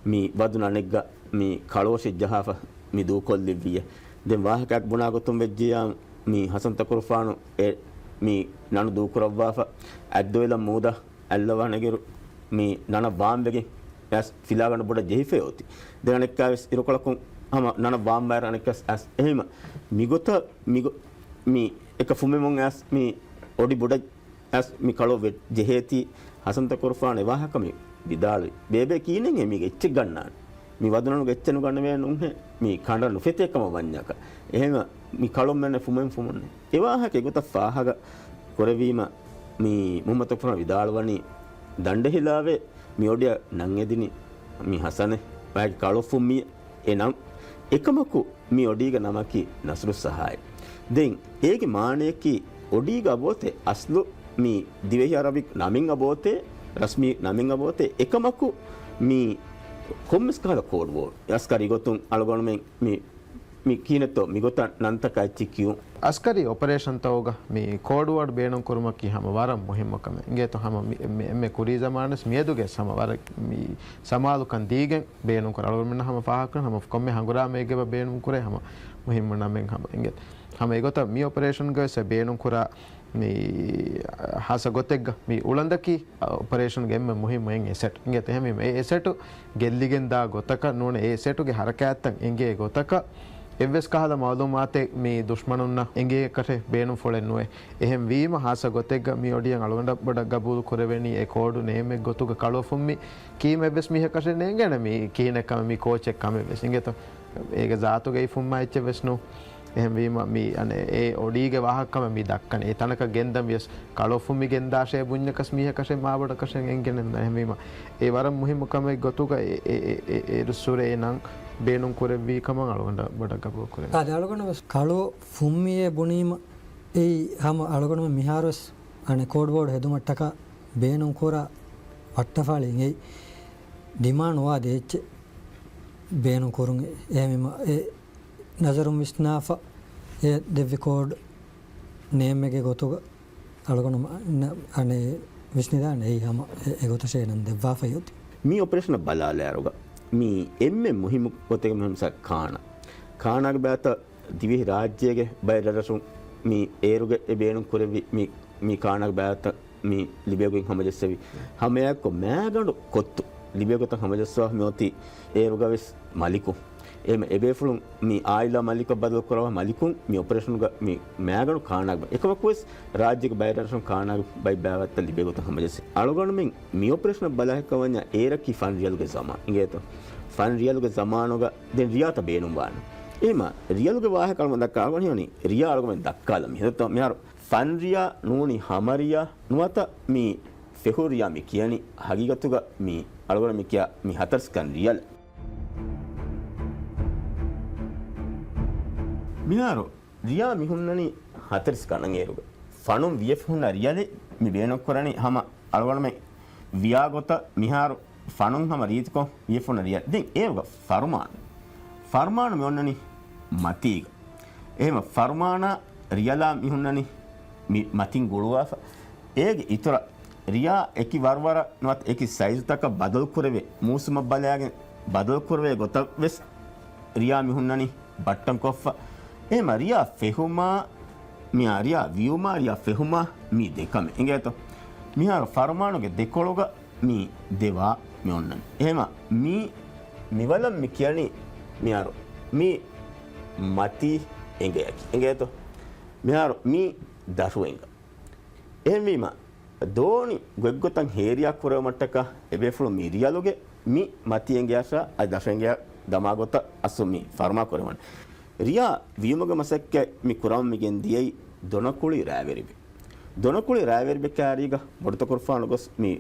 މި ވަދު ނަނެއްގަ މި ކަޅޯށެއް ޖަހާފަ މި ދޫކޮށްލެއްވިއޭ. ދެން ވާހަކައަކަށް ބުނާ ގޮތުން ވެއްޖެޔާ، މި ހަސަން ތަކުރުފާނު އެ މި ނަނު ދޫކުރައްވާފަ އަތްދޮވެލަށް މޫދަށް އަތްލަވާ ނެގިއިރު މި ނަނަށް ވާން ވެގެން އައިސް ފިލާގަނޑު ބޮޑަށް ޖެހިފައި އޮތީ. ދެން އަނެއްކާވެސް އިރުކޮޅަކުން ހަމަ ނަނަށް ވާން ވާއިރު އަނެއްކާވެސް އައިސް. އެހެންވީމަ މިގޮތަށް މިގޮ-، މި އެކަ ފުމެމުން އައިސް މި އޮޑި ބޮޑަށް އައިސް މި ކަޅޯ ވެ-، ޖެހޭތީ. ހަސަން ތަކުރުފާނު އެ ވާހަކަ މި ވިދާޅުވި. ބޭބެ ކިހިނެއްހޭ މީގެ އެއްޗެއް ގަންނާނެ؟ މި ވަދުނަނުގެ އެއްޗެއް ނުގަންނަވޭ ނޫންހޭ. މި ކަނޑަށް ނުފެތޭ ކަމަށް ވަންޏާކަށް. އެހެންވީމަ މި ކަޅޮންމެންނަށް ފުމެން ފުމުންނޭ. އެ ވާހަކަ އެގޮތަށް ފާހަގަ ކުރެވީމަ، މި މުހައްމަދު ތަކުރުފާނު ވިދާޅުވަނީ ދަނޑެހިލާވޭ މި އޮޑިއަށް ނަން އެދިނީ މި ހަސަނޭ. ވާހަކަ ކަޅޮފުން މި އެ ނަން. އެކަމަކު މި އޮޑީގެ ނަމަކީ ނަސްރުއްސަހާއޭ. ދެން އޭގެ މާނަޔަކީ އޮޑީގަ އަބޯތޭ އަސްލު މި ދިވެހި އަރަބި ނަމެއް އަބޯތޭ، ރަސްމީ ނަމެއް އަބޯތޭ. އެކަމަކު މި ކޮންމެސް ކަހަލަ ކޯޑް ވޯޑް އަސްކަރީ ގޮތުން އަޅުގަނޑުމެން މި، މި ކިހިނެއްތޯ މިގޮތަށް ނަންތަކާ އެއްޗެއް ކިޔުން. އަސްކަރީ އޮޕަރޭޝަންތަކުގަ މި ކޯޑް ވޯޑް ބޭނުން ކުރުމަކީ ހަމަ ވަރަށް މުހިއްމު ކަމެއް. އިނގޭތޯ ހަމަ މި، މި، އެންމެ ކުރީ ޒަމާނަސް މިއަދުގެސް ހަމަ ވަރަށް މި ސަމާލުކަން ދީގެން ބޭނުންކުރާ. އަޅުގަނޑުމެންނަށް ހަމަ ފާހަގަކުރަން ހަމަ ކޮންމެ ހަނގުރާމައެއްގަ ބޭނުންކުރޭ ހަމަ މުހިއްމު ނަމެއް ހަމަ އިނގޭތޯ. ހަމަ އެގޮތަށް މި އޮޕަރޭޝަންގަވެސް އެ ބޭނުންކުރާ މި ހާއްސަ ގޮތެއްގަ މި އުޅަނދަކީ އޮޕަރޭޝަންގެ އެންމެ މުހިއްމު އެއް އެސެޓް. އިނގޭތޯ އެހެންވީމަ އެ އެސެޓު ގެއްލިގެން ދާ ގޮތަކަށް ނޫން، އެ އެސެޓުގެ ހަރަކާތްތައް އެނގޭ ގޮތަކަށް އެއްވެސް ކަހަލަ މައުލޫމާތެއް މި ދުޝްމަނުންނަށް އެނގޭކަށެއް ބޭނުންފުޅެއް ނުވޭ. އެހެންވީމަ ހާއްސަ ގޮތެއްގަ މި އޮޑިއަށް އަޅުގަނޑަށް ބޮޑަށް ގަބޫލު ކުރެވެނީ އެ ކޯޑު ނޭމެއް ގޮތުގަ ކަޅުވަފުން މި ކީމަ އެއްވެސް މީހަކަށެއް ނޭނގޭނެ މި ކިހިނެއް ކަމެއް މި ކޯޗެއް ކަމެއްވެސް. އިނގޭތޯ އޭގެ ޒާތުގައި ފުންމާ އެއްޗެއްވެސް ނޫން. އެހެންވީމަ މި އަނެއް އެ އޮޑީގެ ވާހަކަ ކަމެއް މި ދައްކަނީ. އެ ތަނަކަށް ގެންދަން ވިޔަސް ކަޅު ފުއްމި ގެންދާށޭ ބުންޏަކަސް މީހަކަށެއް މާބޮޑަކަށެއް އެނގެނެއް ނުދާ. އެހެންވީމަ އެ ވަރަށް މުހިއްމު ކަމެއް ގޮތުގަ އެ، އެ، އެ، އެ، އެ ރުއްސުރެ އެ ނަން ބޭނުން ކުރެއްވީ ކަމަށް އަޅުގަނޑަށް ބޮޑަށް ގަބޫލު ކުރެވޭ. އާދެ، އަޅުގަނޑު ވެސް ކަޅު ފުއްމިއޭ ބުނީމަ އެއީ ހަމަ އަޅުގަނޑުމެން މިހާރުވެސް އަނެއް ކޯޑް ބޯޑް ހެދުމަށްޓަކާ ބޭނުން ކުރާ ވައްޓަފާޅި އިނގޭ ޑިމާންޑް ނުވާ ދޭއްޗެއް ބޭނުން ކުރުން. އެހެންވީމަ އެ ނަޒަރުން ވިސްނާފަ އެ ދެއްވި ކޯޑް ނޭމެގެ ގޮތުގަ އަޅުގަނޑު މަ-، ނަ-، އަނެއް ވިސްނިދާނެ އެއީ ހަމަ އެ، އެގޮތަށޭ ނަން ދެއްވާފައި އޮތީ. މި އޮޕަރޭޝަނަށް ބަލާލާއިރުގަ މި އެންމެ މުހިއްމު ގޮތެއް މި މިސާ ކާނާ. ކާނާގެ ބައިތައް ދިވެހި ރާއްޖޭގެ ބައެއް ރަށްރަށުން މި އޭރުގެ އެ ބޭނުން ކުރެއްވި މި، މި ކާނާގެ ބައިތައް މި ލިބޭގޮތް ހަމަޖައްސެވި. ހަމައެއާއެކު މައިގަނޑު ކޮއްތު ލިބޭގޮތަށް ހަމަޖައްސަވާ މި އޮތީ އޭރުގަވެސް މަލިކު. އެހެން އެބޭފުޅުން މި އާއިލާ މަލިކަށް ބަދަލުކުރައްވާ މަލިކުން މި އޮޕަރޭޝަނުގަ މި މައިގަނޑު ކާނާގެ ބަ-، އެކަމަކުވެސް ރާއްޖޭގެ ބައެއް ރަށުން ކާނާގެ ބައި ބައިވައްތަ ލިބޭގޮތަށް ހަމަޖައްސެވި. އަޅުގަނޑުމެން މި އޮޕަރޭޝަނަށް ބަލާހެއްކަމަށް ވަންޏާ އޭރަކީ ފަންރިޔަލުގެ ޒަމާން އިނގޭތޯ. ފަންރިޔަލުގެ ޒަމާނުގަ ދެން ރިޔާތައް ބޭނުންވާނެ. އެހެންވީމަ ރިޔަލުގެ ވާހަކަ އަޅުގަނޑު ދައްކާ އަޅުގަނޑު ހީވަނީ ރިޔާ އަޅުގަނޑުމެން ދައްކާލަން މި ހެދަތޯ މިހާރު ފަންރިޔާ ނޫނީ ހަމަރިޔާ ނުވަތަ މި ފެހުރިޔާ މި ކިޔަނީ ހަގީގަތުގަ މި އަޅުގަނޑު މި ކިޔާ މި ހަތަރުސަކަން ރިޔަލް. މިހާރު ރިޔާ މި ހުންނަނީ ހަތަރުސަކަން އޭރުގަ. ފަނުން ވިޔަފި ހުންނަ ރިޔަލެއް މި ބޭނުންކުރަނީ ހަމަ އަޅުގަނޑުމެން ވިޔާ ގޮތަށް މިހާރު ފަނުން ހަމަ ރީތިކޮށް ވިޔަފި ހުންނަ ރިޔަލް. ދެން އޭރުގަ ފަރުމާނު. ފަރުމާނު މި އޮންނަނީ މަތީގަ. އެހެމަ ފަރުމާނާ ރިޔަލާ މި ހުންނަނީ މި މަތިން ގުޅުވާފަ. އޭގެ އިތުރަށް ރިޔާ އެކި ވަރުވަރަށް ނުވަތަ އެކި ސައިޒުތަކަށް ބަދަލުކުރެވޭ، މޫސުމަށް ބަލާގެން ބަދަލުކުރެވޭ ގޮތަށް ވެސް ރިޔާ މި ހުންނަނީ ބައްޓަންކޮށްފަ. އެހެމަ ރިޔާ ފެހުމާ، މިއާ ރިޔާ ވިޔުމާ، ރިޔާ ފެހުމާ މީ ދެ ކަމެއް އިނގޭތޯ. މިހާރު ފަރުމާނުގެ ދެކޮޅުގަ މި ދެ ވާ މި އޮންނަނީ. އެހެމަ މީ މިވަލަށް މި ކިޔަނީ މިހާރު މީ މަތީ އެނގެއަކީ. އެނގޭތޯ؟ މިހާރު މީ ދަށު އެނގަ. އެހެންވީމަ، ދޯނި ގޮތްގޮތަށް ހޭރިޔާ ކުރެވުމަށްޓަކާ އެބޭފުޅުން މި ރިޔަލުގެ މި މަތީ އެނގެއަށާ އަދި ދަށު އެނގެއަށް ދަމާ ގޮތަށް އަސްލު މި ފަރުމާ ކުރެވުނު. ރިޔާ ވިޔުމުގެ މަސައްކަތް މި ކުރަމުން މި ގެންދިޔައީ ދޮނަކުޅި ރާވެރިބެ. ދޮނަކުޅި ރާވެރިބެ ކާރީގަ ބޮޑުތަކުރުފާނު ގޮސް މި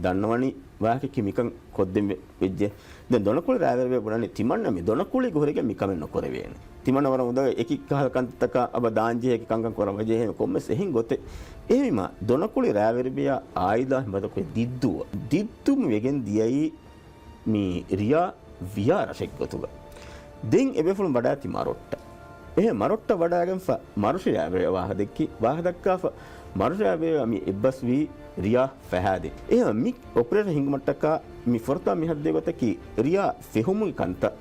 ދަންނަވަނީ ވާހަކައަކީ މިކަން ކޮށްދޭން ވެ-، ވެއްޖެ. ދެން ދޮނަކުޅި ރާވެރިބެ ބުނަނީ ތިމަންނަ މި ދޮނަކުޅި ގޮހުރިގެން މި ކަމެއް ނުކުރެވޭނެ. ތިމަންނަ ވަރަށް އުނދަގޫ އެކި ކަހަލަ ކަންތައްތަކާ އަބަ ދާންޖެހޭ އެކި ކަންކަން ކުރަން ވެއްޖެ އެހެން ކޮންމެސް އެހެން ގޮތެއް. އެހެންވީމަ ދޮނަކުޅި ރާވެރިބެޔާ އާއިލާ ހިމަތަކު ދިއްދޫ. ދިއްދު މި ވެގެން ދިޔައީ މި ރިޔާ ވިޔާ ރަށެއްގެ ގޮތުގަ. ދެން އެބޭފުޅުން ވަޑާތި މަރޮއްޓަށް. އެހެން މަރޮއްޓަށް ވަޑާގެންފަ މަރުޝި ރާވެރިބެ ވާހަކަ ދެއްކި، ވާހަކަ ދައްކާފަ މަރުޝި ރާވެރިބެ މި އެއްބަސްވީ ރިޔާ ފަހާދޭ. އެހެން މި އޮޕަރޭޝަން ހިންގުމަށްޓަކާ މި ފުރަތަމަ މި ހައްދޭ ގޮތަކީ ރިޔާ ފެހުމުގެ ކަންތައް،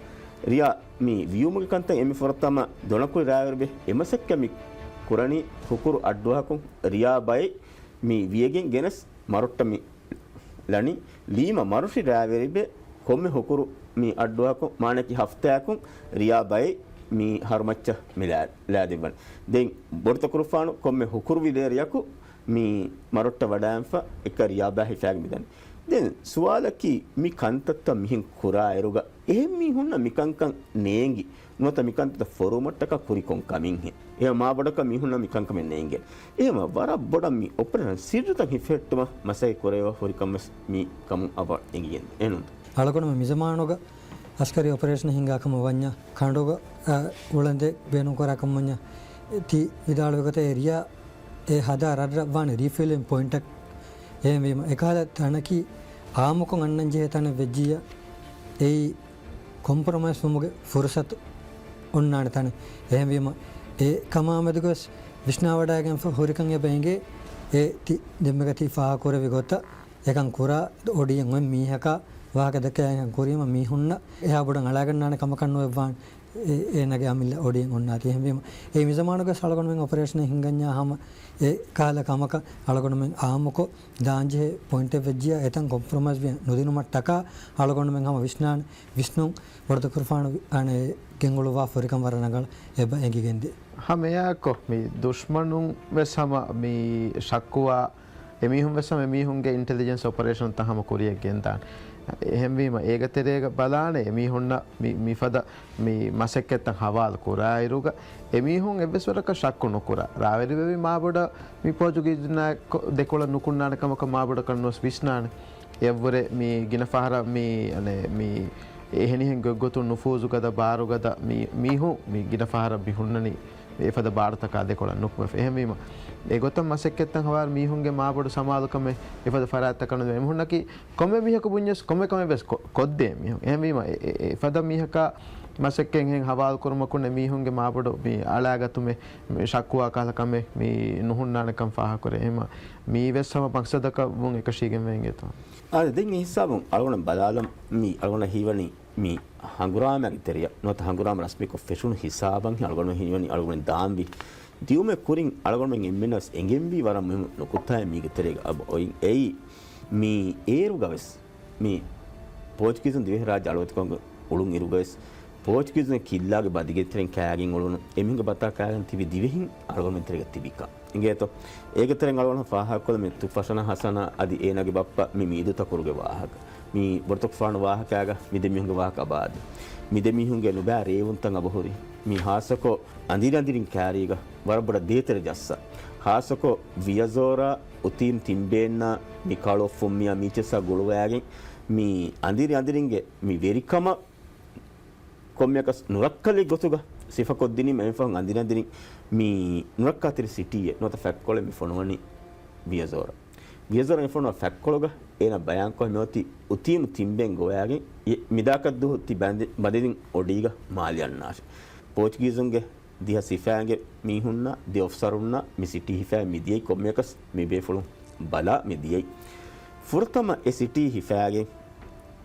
ރިޔާ މި ވިޔުމުގެ ކަންތައް. އެ މި ފުރަތަމަ ދޮނަކުޅި ރާވެރިބެ އެ މަސައްކަތް މި ކުރަނީ ހުކުރު އައްޑުއަހަކުން ރިޔާ ބައެއް މި ވިޔަގެން ގެނެސް މަރޮއްޓަށް މި ލަނީ. ލީމަ މަރުޝި ރާވެރިބެ ކޮންމެ ހުކުރު މި އައްޑުއަހަކުން މާނައަކީ ހަފްތާއަކުން ރިޔާ ބައެއް މި ހަރުމައްޗަށް މި ލާ-، ލާދެއްވަން. ދެން ބޮޑުތަކުރުފާނު ކޮންމެ ހުކުރު ވިލޭރިޔަކު މި މަރޮއްޓަށް ވަޑާގެންފަ އެކަ ރިޔާ ބައެއް ހިފާގެ މިދަނީ. ދެން ސުވާލަކީ މި ކަންތައްތައް މިހެން ކުރާ އިރުގަ އެހެން މީހުންނަށް މިކަންކަން ނޭނގި ނުވަތަ މިކަންތައް ފޮރުވުމަށްޓަކާ ކުރި ކޮން ކަމެއްހޭ؟ އެހެން މާބޮޑަކަށް މީހުންނަށް މިކަންކަމެއް ނޭނގޭ. އެހެން ވަރަށް ބޮޑަށް މި އޮޕަރޭޝަން ސިއްރުތައް ހިފެހެއްޓުމަށް މަސައްކަތް ކުރެވިފަ ހުރި ކަމެއް ވެސް މި ކަމުން އަބަ އެނގިގެން އެނުން. އަޅުގަނޑުމެން މިޒަމާނުގަ އަސްކަރީ އޮޕަރޭޝަނެއް ހިންގާ ކަމަށް ވަންޏާ ކަނޑުގަ، އަ، އުޅަނދެއް ބޭނުންކުރާކަން ވަންޏާ ތި ވިދާޅުވި ގޮތަށް އެ ރިޔާ އެ ހަދާ ރަށްރަށް ވާނެ ރީފިލިން ޕޮއިންޓަކް. އެހެންވީމަ އެކަހަލަ ތަނަކީ އާއްމުކޮށް އަންނަން ޖެހޭ ތަނެއް ވެއްޖިއްޔާ އެއީ ކޮމްޕްރޮމައިޒް ވުމުގެ ފުރުސަތު އޮންނާނެ ތަނެއް. އެހެންވީމަ އެ ކަމާމެދުގަވެސް ވިސްނާވަޑައިގެންފަ ހުރިކަން އެބަ އެނގޭ. އެ ތި ދެންމެގަ ތި ފާހަގަކުރެއްވި ގޮތަށް އެކަން ކުރާ އޮޑިއެއް އޮތް މީހަކާ ވާހަކަ ދެކެ އެކަން ކުރީމަ މީހުންނަށް އެހާ ބޮޑަށް އަޅާގަންނާނެ ކަމަކަށް ނުވެއްވާނެ. އެ-، އޭނަގެ އަމިއްލަ އޮޑިއެއް އޮންނާތީ. އެހެންވީމަ އެ މިޒަމާނުގަ އަޅުގަނޑުމެން އޮޕަރޭޝަނެއް ހިންގަންޏާ ހަމަ އެ ކަހަލަ ކަމަކަށް އަޅުގަނޑުމެން އާއްމުކޮށް ދާންޖެހޭ ޕޮއިންޓެއް ވެއްޖިއްޔާ އެތަން ކޮމްޕްރޮމައިޒް ވިޔަ ނުދިނުމަށްޓަކާ އަޅުގަނޑުމެން ހަމަ ވިސްނާނެ. ވިސްނުން ބޮޑުތަކުރުފާނު އަނެއް ގެންގުޅުއްވާ ފުރިކަން ވަރަށް ރަނގަޅަށް އެބަ އެނގިގެންދޭ. ހަމައެއާއެކު މި ދުޝްމަނުން ވެސް ހަމަ މި ޝައްކުވާ އެމީހުން ވެސް ހަމަ އެމީހުންގެ އިންޓެލިޖެންސް އޮޕަރޭޝަންތައް ހަމަ ކުރިޔަށް ގެންދާނެ. އެހެންވީމަ، އޭގެ ތެރޭގަ ބަލާނެ އެމީހުންނަށް މި، މިފަދަ މި މަސައްކަތްތައް ހަވާލު ކުރާއިރުގަ، އެމީހުން އެއްވެސް ވަރަކަށް ޝައްކު ނުކުރާ. ރާވެރިވެވި މާބޮޑަށް މި ޕޯޗުގީޒުންނާ ދެކޮޅަށް ނުކުންނާނެ ކަމަކަށް މާބޮޑަކަށް ނުވެސް ވިސްނާނެ. އެއަށްވުރެ މި ގިނަ ފަހަރަށް މި، އަނެ، މި އެހެނިހެން ގޮތްގޮތުން ނުފޫޒުގަދަ، ބާރުގަދަ މި، މީހުން މި ގިނަ ފަހަރަށް މި ހުންނަނީ އެފަދަ ބާރުތަކާ ދެކޮޅަށް ނުކުމެފަ. އެހެންވީމަ، އެގޮތަށް މަސައްކަތްތައް ހަވާރު މީހުންގެ މާބޮޑު ސަމާލުކަމެއް އެފަދަ ފަރާތްތަކަށް ނުދެވޭ. އެމީހުންނަކީ ކޮންމެ މީހަކު ބުންޏަސް ކޮންމެ ކަމެއް ވެސް ކޮ-، ކޮށްދޭ މީހުން. އެހެންވީމަ، އެ-، އެ-، އެފަދަ މީހަކާ މަސައްކަތް ހެން ހަވާލު ކުރުމަކުން އެމީހުންގެ މާބޮޑު މި އަޅާގަތުމެއް، މި ޝައްކުވާ ކަހަލަ ކަމެއް މި ނުހުންނާނެކަން ފާހަގަކުރޭ. އެހެންވީމަ، މީ ވެސް ހަމަ މަޤްޞަދަކަށް ވުން އެކަށީގެން ވެއިނގޭތޯ. އާދެ، ދެން އެ ހިސާބުން އަޅުގަނޑަށް ބަލާލަން މި އަޅުގަނޑަށް ހީވަނީ މި ހަނގުރާމައިގެ ތެރެއަށް ނުވަތަ ހަނގުރާމަ ރަސްމީކޮށް ފެށުނު ހިސާބަށް އަޅުގަނޑު ހީވަނީ އަޅުގަނޑު ދާންވީ. ދިއުމެއް ކުރިން އަޅުގަނޑުމެން އެންމެންނަށް ވެސް އެނގެންވީ ވަރަށް މުހިންމު ނުކުތާއެއް މީގެ ތެރޭގަ އަބަ އޮތް. އެއީ، މި އޭރުގަ ވެސް މި ޕޯޗުގީޒުން ދިވެހިރާއްޖެ އަޅުވެތިކަމުގެ އުޅުން އިރުގަވެސް، ޕޯޗުގީޒުންގެ ކިއްލާގެ ބަދިގެ ތެރެއިން ކާގެން އުޅުނު އެމީހުންގެ ބަތާ ކާގެން ތިބި ދިވެހިން އަޅުގަނޑުމެން ތެރޭގަ ތިބިކަން އިނގޭތޯ. އޭގެ ތެރެއިން އަޅުގަނޑު ފާހަގަކޮށްލަން މި ތުފަށަނާ ހަސަނާ އަދި އޭނާގެ ބައްޕަ މި މީދޫތަކުރުގެ ވާހަކަ. މި ބޮޑުތަކުފާނު ވާހަކައިގަ މި ދެ މީހުންގެ ވާހަކަ އަބާދި. މި ދެ މީހުންގެ ނުބައި ރޭވުންތައް އަބަ ހުރި. މި ހާއްސަކޮށް އަނދިރި އަނދިރިން ކާރީގަ ވަރަށް ބޮޑަށް ދޭތެރެ ޖައްސާ. ހާއްސަކޮށް ވިޔަޒޯރާ އުތީމް ތިންބޭންނާ މި ކަޅު ފުންމިޔާ މީޗެއްސާ ގުޅުވައިގެން މި އަނދިރި އަނދިރިންގެ މި ވެރިކަމަށް ކޮންމެއަކަސް ނުރައްކަލެއް ގޮތުގަ ސިފަކޮށްދިނީމަ އެމިފަހުން އަނދިރި އަނދިރިން މި ނުރައްކާތެރި ސިޓީއެއް ނުވަތަ ފަތްކޮޅެއް މި ފޮނުވަނީ ވިޔަޒޯރަށް. ވިޔަޒޯރަށް މި ފޮނުވާ ފަތްކޮޅުގަ އޭނާ ބަޔާންކޮށް މިއޮތީ އުތީމު ތިންބޭން ގޮވައިގެން އެ މިދާކަށްދުވަހު ތި ބަނދި-، ބަނދެދިން އޮޑީގަ މާލެ އަންނާށޭ. ޕޯޗުގީޒުންގެ ދިހަ ސިފައިންގެ މީހުންނާ ދެ އޮފިސަރުންނާ މި ސިޓީ ހިފައި މި ދިޔައީ ކޮންމެއަކަސް މި ބޭފުޅުން ބަލާ މި ދިޔައީ. ފުރަތަމަ އެ ސިޓީ ހިފައިގެން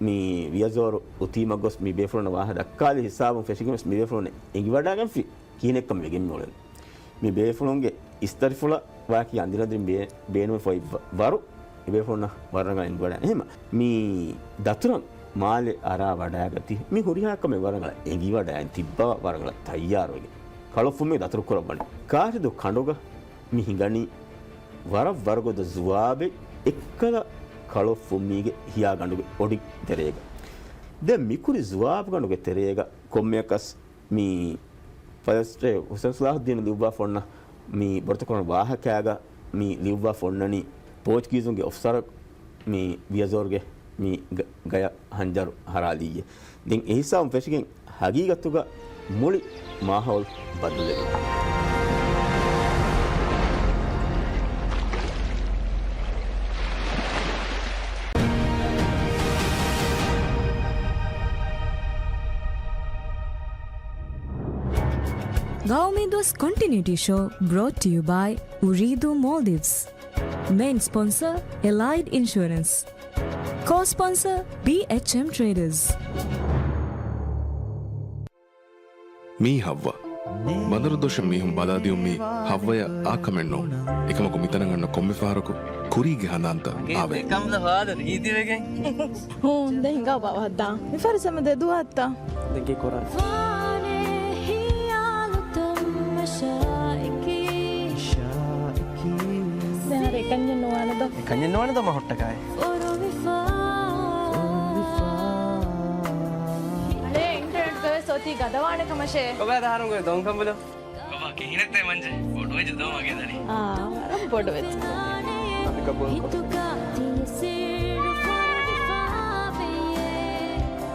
މި ވިޔަޒޯރު އުތީމަށް ގޮސް މި ބޭފުޅުންނަށް ވާހަކަ ދައްކާލި ހިސާބުން ފެށިގެން ވެސް މި ބޭފުޅުން އެނގިވަޑައިގެންފި ކިހިނެއްކަން ވެގެން މިއުޅެނީ. މި ބޭފުޅުންގެ އިސްތަށިފުޅަށް ވާކި އަނދިރި އަނދިރި ބޭ-، ބޭނުމެފައި ވަ-، ވަރު އެ ބޭފުޅުންނަށް ވަރަށް ރަނގަޅަށް އެނގިވަޑައި. އެހެން މި ދަތުރަށް މާލެ އަރާ ވަޑައިގަތީ މި ހުރިހާ ކަމެއް ވަރަށް ރަނގަޅަށް އެނގިވަޑައި ތިއްބަވާ ވަރަށް ރަނގަޅަށް ތައްޔާރުވެގެން ކަޅު ފުންމި ދަތުރު ކުރައްވަނީ. ކާށިދޫ ކަނޑުގަ މި ހިނގަނީ ވަރަށް ވަރުގަދަ ޒުވާބެއް އެއްކަލަ ކަޅު ފުންމީގެ ހިޔާގަނޑުގެ އޮޑި ތެރޭގަ. ދެން މިކުރި ޒުވާބުގަނޑުގެ ތެރޭގަ ކޮންމެއަކަސް މި ފަދަސްޓޭ ހުސެން ސަލާހުއްދީނު ލިޔުއްވާ ފޮންނަ މި ބޮޑުތަކުރުން ވާހަކައިގަ މި ލިޔުއްވާ ފޮންނަނީ ޕޯޗުގީޒުންގެ އޮފިސަރަށް މި ވިޔަޒޯރުގެ މި ގަ-، ގަޔަށް ހަންޖަރު ހަރާލިއްޔޭ. ދެން އެހިސާބުން ފެށިގެން ހަގީގަތުގަ މުޅި މާހައުލު ބަދަލުވެގެން. ގައުމީ ދުވަސް ކޮންޓިނިއުޓީ ޝޯ brought to you by އުރީދޫ މޯލްޑިވްސް. މެއިން ސްޕޮންސަރ އެލައިޑް އިންޝުއަރެންސް. ކޯ ސްޕޮންސަރ ބީއެޗްއެމް ޓްރޭޑަރސް. މީ ހައްވަ. ބަނދަރު ދޮށަށް މީހުން ބަލާދިޔުން މީ ހައްވަޔަށް އާ ކަމެއް ނޫން. އެކަމަކު މިތަނަށް އަންނަ ކޮންމެ ފަހަރަކު ކުރީގެ ހަނދާންތައް އާވޭ. ކަނބުލަ ފާދަ ރީތިވެގެން. ހޫނ، ދެން ހިނގާ ބާވަހަށްދާން. މި ފަރި ސަމަ ދެ ދުވަހަށްތަ؟ ދެން ކީ ކުރާނީ؟ ވާނެ ހިޔާލުތައް މަށާއެކީ. ދެން އަރަ އެކަންޏެއް ނުވާނެ ދޯ. އެކަންޏެއް ނުވާނެ ދޯ މަ ހުއްޓަކާއި. އަޅޭ އިންޓަރނެޓްގަވެސް އޮތީ ގަދަވާނެ ކަމަށޭ. ކޮބާ ދަހަރުން ގޮތް ދޯން ކަނބުލޯ؟ ކޮބާ ކިހިނެއްތޭ މަންޖެ؟ ބޮޑުވެއްޖެ ދޯ މަގޭ ދަނީ. އާ، ވަރަށް ބޮޑުވެއްޖެ.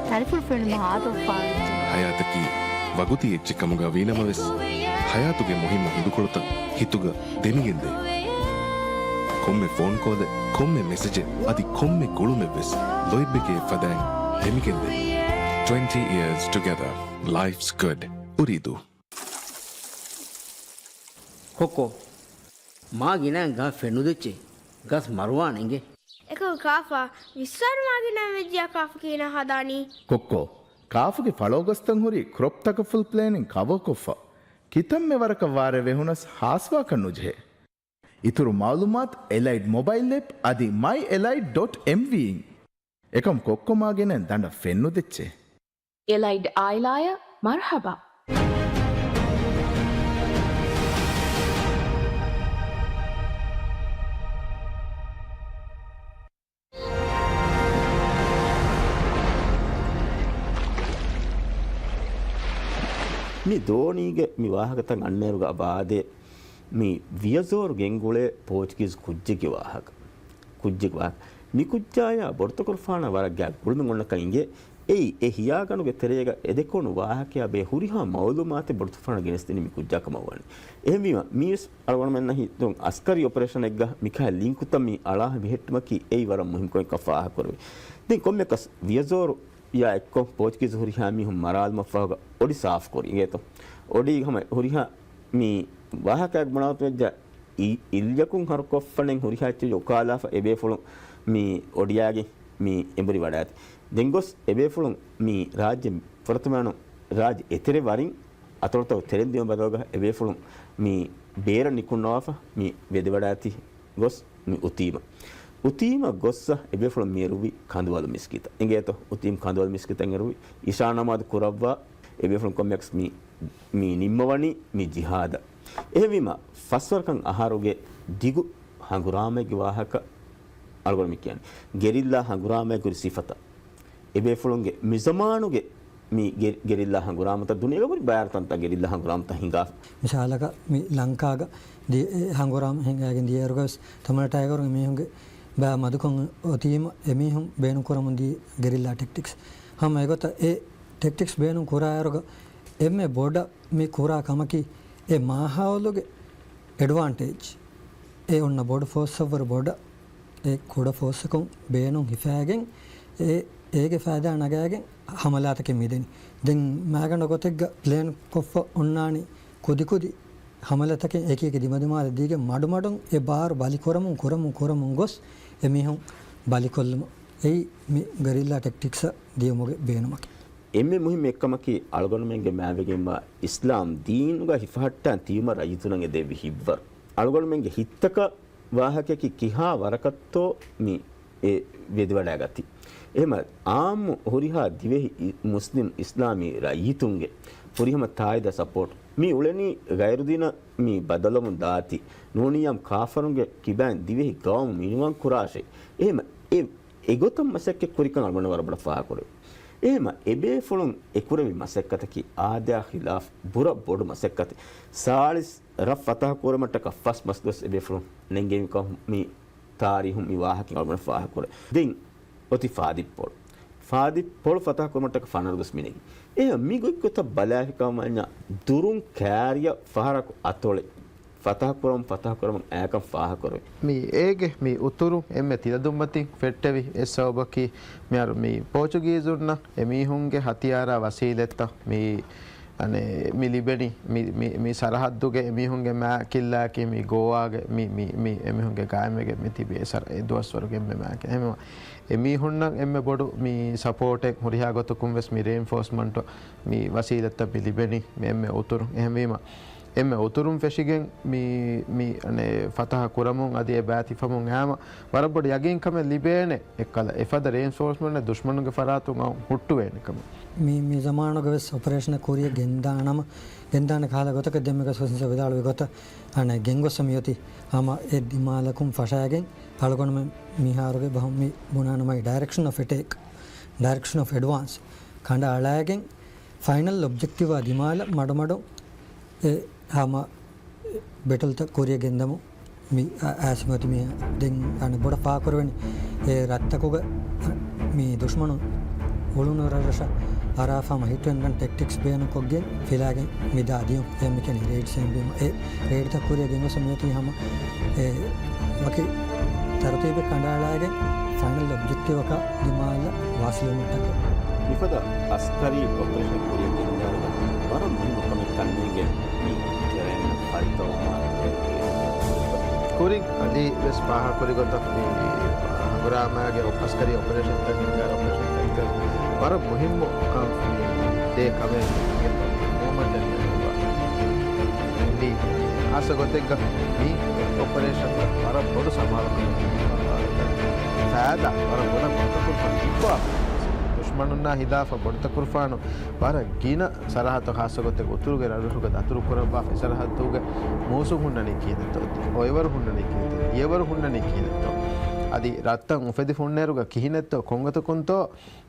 ތަރިފުޅު ފެނުމަށް އާދަވެފަ. ހަޔާތަކީ ވަގުތީ އެއްޗެއް ކަމުގަ ވީނަމަވެސް، ހަޔާތުގެ މުހިއްމު ހިނދުކޮޅުތައް ހިތުގަ ދެމިގެންދޭ. ކޮންމެ ފޯން ކޯލެއް، ކޮންމެ މެސެޖެއް، އަދި ކޮންމެ ގުޅުމެއްވެސް ލޯތްބެކޭ ފަދައިން ދެމިގެންދޭ. Twenty years together. Life's good. އުރީދޫ. ކޮއްކޮ، މާ ގިނައިން ގަހަށް ފެން ނުދެއްޗޭ. ގަސް މަރުވާނެ އިނގޭ. އެކަކު ކާފަ، ވިއްސާރު މާ ގިނައިން ވެއްޖިޔާ ކާފަ ކިހިނެއް ހަދާނީ؟ ކޮއްކޮ، ކާފަގެ ފަޅޯ ގަސްތައް ހުރި ކްރޮޕްތަކަށް ފުލް ޕްލޭނިން ކަވަރ ކޮށްފަ. ކިތަންމެ ވަރަކަށް ވާރޭ ވެހުނަސް ހާސްވާކަށް ނުޖެހޭ. އިތުރު މައުލޫމާތު އެލައިޑް މޮބައިލް އެޕް އަދި މައި އެލައިޑް ޑޮޓް އެމްވީ އިން. އެކަމް ކޮއްކޮ މާ ގިނައިން ދަނޑަށް ފެން ނުދެއްޗޭ. އެލައިޑް އާއިލާއަށް މަރުޙަބާ. ދޯނީގެ މި ވާހަކަތައް އަންނައިރުގަ އަބާދޭ މި ވިޔަޒޯރު ގެންގުޅޭ ޕޯޗުގީޒު ކުއްޖެއްގެ ވާހަކަ. ކުއްޖެއްގެ ވާހަކަ. މި ކުއްޖާޔާ ބޮޑުތަކުރުފާނާ ވަރަށް ގާތް ގުޅުމެއް އޮންނަކަން އިނގޭ. އެއީ އެ ހިޔާގަނޑުގެ ތެރޭގަ އެދެކޮޅު ވާހަކަޔާ ބެހޭ ހުރިހާ މައުލޫމާތެއް ބޮޑުތަކުރުފާނަށް ގެނެސްދިނީ މި ކުއްޖާ ކަމަށް ވާނެ. އެހެންވީމަ، މީވެސް އަޅުގަނޑުމެންނަށް ހިތުން އަސްކަރީ އޮޕަރޭޝަނެއްގަ މިކަހަލަ ލިންކުތައް މި އަޅާ ބެހެއްޓުމަކީ އެއީ ވަރަށް މުހިންމު ކަމެއްކަން ފާހަގަކުރެވޭ. ދެން ކޮންމެއަކަސް ވިޔަޒޯރު ޔާ އެއްކޮށް ޕޯޗުގީޒު ހުރިހާ މީހުން މަރާލުމަށްފަހުގަ އޮޑި ސާފުކުރި އިނގޭތޯ. އޮޑީ ހަމަ ހުރިހާ މި ވާހަކައެއް ބުނާތޯ ވެއްޖާ އި-، އިލްޔަކުން ހަރުކޮށްފަނެން ހުރިހާ އެއްޗެއް އުކާލާފަ އެބޭފުޅުން މި އޮޑިއާގެ މި އެނބުރި ވަޑާތި. ދެން ގޮސް އެބޭފުޅުން މި ރާއްޖެ ފުރަތަމަ ރާއްޖެ އެތެރެ ވަރިން އަތޮޅުތައް ތެރެން ދިޔުމަށް ބަދަލުގަ އެބޭފުޅުން މި ބޭރަށް ނިކުންނަވާފަ މި ވެދެވަޑާތި. ގޮސް މި އުތީމަ. އުތީމަ ގޮއްސަ އެބޭފުޅުން މި އެރުވީ ކަނދުވަލު މިސްކިތަށް. އިނގޭތޯ، އުތީމް ކަނދުވަލު މިސްކިތަށް އެރުވީ. އިޝާ ނަމާދު ކުރައްވާ އެބޭފުޅުން ކޮންމެއަކަސް މި، މި ނިންމަވަނީ މި ޖިހާދަށް. އެހެންވީމަ، ފަސްވަރަކަށް އަހަރުގެ ދިގު ހަނގުރާމައެއްގެ ވާހަކަ އަޅުގަނޑު މި ކިޔަނީ. ގެރިއްލާ ހަނގުރާމައެއް ހުރި ސިފަތައް. އެބޭފުޅުންގެ މިޒަމާނުގެ މި ގެ-، ގެރިއްލާ ހަނގުރާމަތައް ދުނިޔޭގަ ހުރި ބައިވަރު ތަންތަން ގެރިއްލާ ހަނގުރާމަތައް ހިނގާފަ. މިސާލަކަށް މި ލަންކާގަ ދި-، އެ ހަނގުރާމަ ހިނގާގެން ދިޔައިރުގަވެސް ތަމަން ޓައިގަރުން އެމީހުންގެ ބައި މަދުކޮށް އޮތީމަ އެމީހުން ބޭނުން ކުރަމުން ދިޔަ ގެރިއްލާ ޓެކްޓިކްސް. ހަމަ އެގޮތަށް އެ ޓެކްޓިކްސް ބޭނުން ކުރާއިރުގަ އެންމެ ބޮޑަށް މި ކުރާ ކަމަކީ އެ މާހައުލުގެ އެޑްވާންޓޭޖް. އެ އޮންނަ ބޮޑު ފޯސްއަށްވުރެ ބޮޑަށް އެ ކުޑަ ފޯސްއަކުން ބޭނުން ހިފާގެން އެ، އޭގެ ފައިދާ ނަގާގެން ހަމަލާތަކެއް މިދެނީ. ދެން މާގަނޑު ގޮތެއްގަ ޕްލޭން ކޮށްފަ އޮންނާނީ ކުދިކުދި ހަމަލަތަކެއް އެކިއެކި ދިމަދިމާލަށް ދީގެން މަޑުމަޑުން އެ ބާރު ބަލިކުރަމުން ކުރަމުން ކުރަމުން ގޮސް އެމީހުން ބަލިކޮށްލުމަށް. އެއީ މި ގެރިއްލާ ޓެކްޓިކްސްއަށް ދިޔުމުގެ ބޭނުމަކީ. އެންމެ މުހިއްމު އެއްކަމަކީ އަޅުގަނޑުމެންގެ މާތްވެގެންވާ އިސްލާމް ދީނުގަ ހިފަހައްޓާން ތިބުމަށް ރައްޔިތުންނަށް އެދެއްވި ހިތްވަރު. އަޅުގަނޑުމެންގެ ހިތްތަކަށް ވާހަކައަކީ ކިހާ ވަރަކަށްތޯ މި އެ ވެދެވަޑައިގަތީ. އެހެމަ އާއްމު ހުރިހާ ދިވެހި އި-، މުސްލިމް އިސްލާމީ ރައްޔިތުންގެ ފުރިހަމަ ތާއީދާ ސަޕޯޓް މި އުޅެނީ ޣައިރުދީނަށް މި ބަދަލުވަމުން ދާތީ. ނޫނީ އާއްމު ކާފަރުންގެ ކިބައިން ދިވެހި ގައުމު މިނިވަން ކުރާށޭ. އެހެމަ އެ އެގޮތަށް މަސައްކަތް ކުރިކަން އަޅުގަނޑު ވަރަށް ބޮޑަށް ފާހަގަކުރެވޭ. އެހެމަ އެބޭފުޅުން އެކުރެއްވި މަސައްކަތަކީ އާދަޔާ ޚިލާފް ބުރަ ބޮޑު މަސައްކަތެއް. ސާޅީސް ރަށް ފަތަހަ ކުރުމަށްޓަކާ ފަސް މަސް ގޮސް އެބޭފުޅުން ނެންގެވި ކަމަށް މި ތާރީހުން މި ވާހަކަ އަޅުގަނޑު ފާހަގަކުރޭ. ދެން އޮތީ ފާދިއްޕޮޅު. ފާދިއްޕޮޅު ފަތަހަ ކުރުމަށްޓަކާ ފަނަރަ ގޮސް މި ނެގި. އެހެން މި ގޮތްގޮތަށް ބަލާފިކަމަށް ދުރުން ކާރިއަށް ފަހަރަކު އަތޮޅެއް ފަތަހަ ކުރަމުން، ފަތަހަ ކުރަމުން އައިކަން ފާހަގަކުރޭ. މި އޭގެ މި އުތުރު އެންމެ ތިލަދުންމަތިން ފެއްޓެވި އެއް ސަބަބަކީ، މިހާރު މި ޕޯޗުގީޒުންނަށް އެމީހުންގެ ހަތިޔާރާ ވަސީލަތްތައް މި، އަނެއް، މި ލިބެނީ މި، މި، މި ސަރަހައްދުގެ އެމީހުންގެ މާ ކިއްލާއަކީ މި ގޯވާގެ މި، މި، މި އެމީހުންގެ ގާއިމްވެގެން މި ތިބި އެ ސަރ-، އެ ދުވަސްވަރުގެ އެންމެ މާކެއް. އެހެންވީމަ އެމީހުންނަށް އެންމެ ބޮޑު މި ސަޕޯޓެއް ހުރިހާ ގޮތަކުން ވެސް މި ރެއިންފޯސްމަންޓު މި ވަސީލަތްތައް މި ލިބެނީ މި އެންމެ އުތުރު. އެހެންވީމަ އެންމެ އުތުރުން ފެށިގެން މި، މި، އަނެއް، ފަތަހަ ކުރަމުން އަދި އެ ބައިތި ފަމުން އައީމަ ވަރަށް ބޮޑު ޔަގީންކަމެއް ލިބޭނެ. އެއްކަލަ އެފަދަ ރެއިންފޯސްމަންޓެއް ދުޝްމަނުގެ ފަރާތުން އައުން ހުއްޓުވޭނެ ކަމަށް. މި، މި ޒަމާނުގަ ވެސް އޮޕަރޭޝަނެއް ކުރިއަށް ގެންދާނަމަ، ގެންދާނެ ކަހަލަ ގޮތަކަށް ދެންމެ ގޮސް ވެސް ވިދާޅުވި ގޮތަށް، އަނެއް، ގެންގޮސް މިއޮތީ ހަމަ އެ ދިމާލަކުން ފަށާގެން އަޅުގަނޑުމެން މިހާރުގެ ބަހުން މި ބުނާނަމަ ޑައިރެކްޝަން އޮފް އެޓޭކް، ޑައިރެކްޝަން އޮފް އެޑްވާންސް ކަނޑައަޅާގެން ފައިނަލް އޮބްޖެކްޓިވާ ދިމާލަށް މަޑުމަޑުން އެ ހަމަ ބެޓަލްތައް ކުރިއަށް ގެންދަމުން މި އަ-، އައިސް މިއޮތީ މި ދެން އަނެއް ބޮޑަށް ފާހަގަކުރެވެނީ އެ ރަށްތަކުގަ މި ދުޝްމަނުން އުޅުނު ރަށްރަށަށް އަރާފަ ހަމަ ހިޓް އެންޑް ރަން ޓެކްޓިކްސް ބޭނުންކޮށްގެން ފިލާގެން މި ދާ ދިޔުން އެ މި ކިޔަނީ ރެއިޑްސް އެހެންވީމަ އެ ރެއިޑްތައް ކުރިއަށް ގެންގޮސް މިއޮތީ ހަމަ އެ ވަކި ތަރުތީބެއް ކަނޑައަޅާގެން ފައިނަލް އޮބްޖެކްޓިވަކަށް ދިމާލަށް ވާސިލުވުމަށްޓަކާ. މިފަދަ އަސްކަރީ އޮޕަރޭޝަން ކުރިއަށް ގެންދާއިރުގަ ވަރަށް މުހިންމު ކަމެއް ކަންނޭނގެ މި ޓެރެއިން ފަރިތަވަމާ ކުރިން އަދި ވެސް ފާހަގަކުރި ގޮތަށް މި ހަނގުރާމައިގެ އަސްކަރީ އޮޕަރޭޝަންތައް ހިންގާ އޮޕަރޭޝަންތައް ވަރަށް މުހިންމު ކަން މި ދޭ ކަމެއް މޫވްމަންޓެއް ނެތް. މި ހާއްސަ ގޮތެއްގަ މި އޮޕަރޭޝަންތައް ވަރަށް ބޮޑު ސަމާލުކަމެއް ފައިދާ ވަރަށް ބޮޑަށް މަތަކުރު ފަންތިއްބާ މަނުންނާ ހިލާފަށް ބޮޑުތަކުރުފާނު ވަރަށް ގިނަ ސަރަހައްދު، ޚާއްޞަ ގޮތެއް އުތުރުގެ ރަށްރަށުގަ ދަތުރު ކުރައްވާފަ، އެ ސަރަހައްދުގެ މޫސުން ހުންނަނީ ކިހިނެއްތޯ، އޮއެވަރު ހުންނަނީ ކިހިނެއްތޯ، ދިޔަވަރު ހުންނަނީ ކިހިނެއްތޯ، އަދި ރަށްތައް އުފެދިފަ ހުންނައިރުގަ ކިހިނެއްތޯ، ކޮންގޮތަކުންތޯ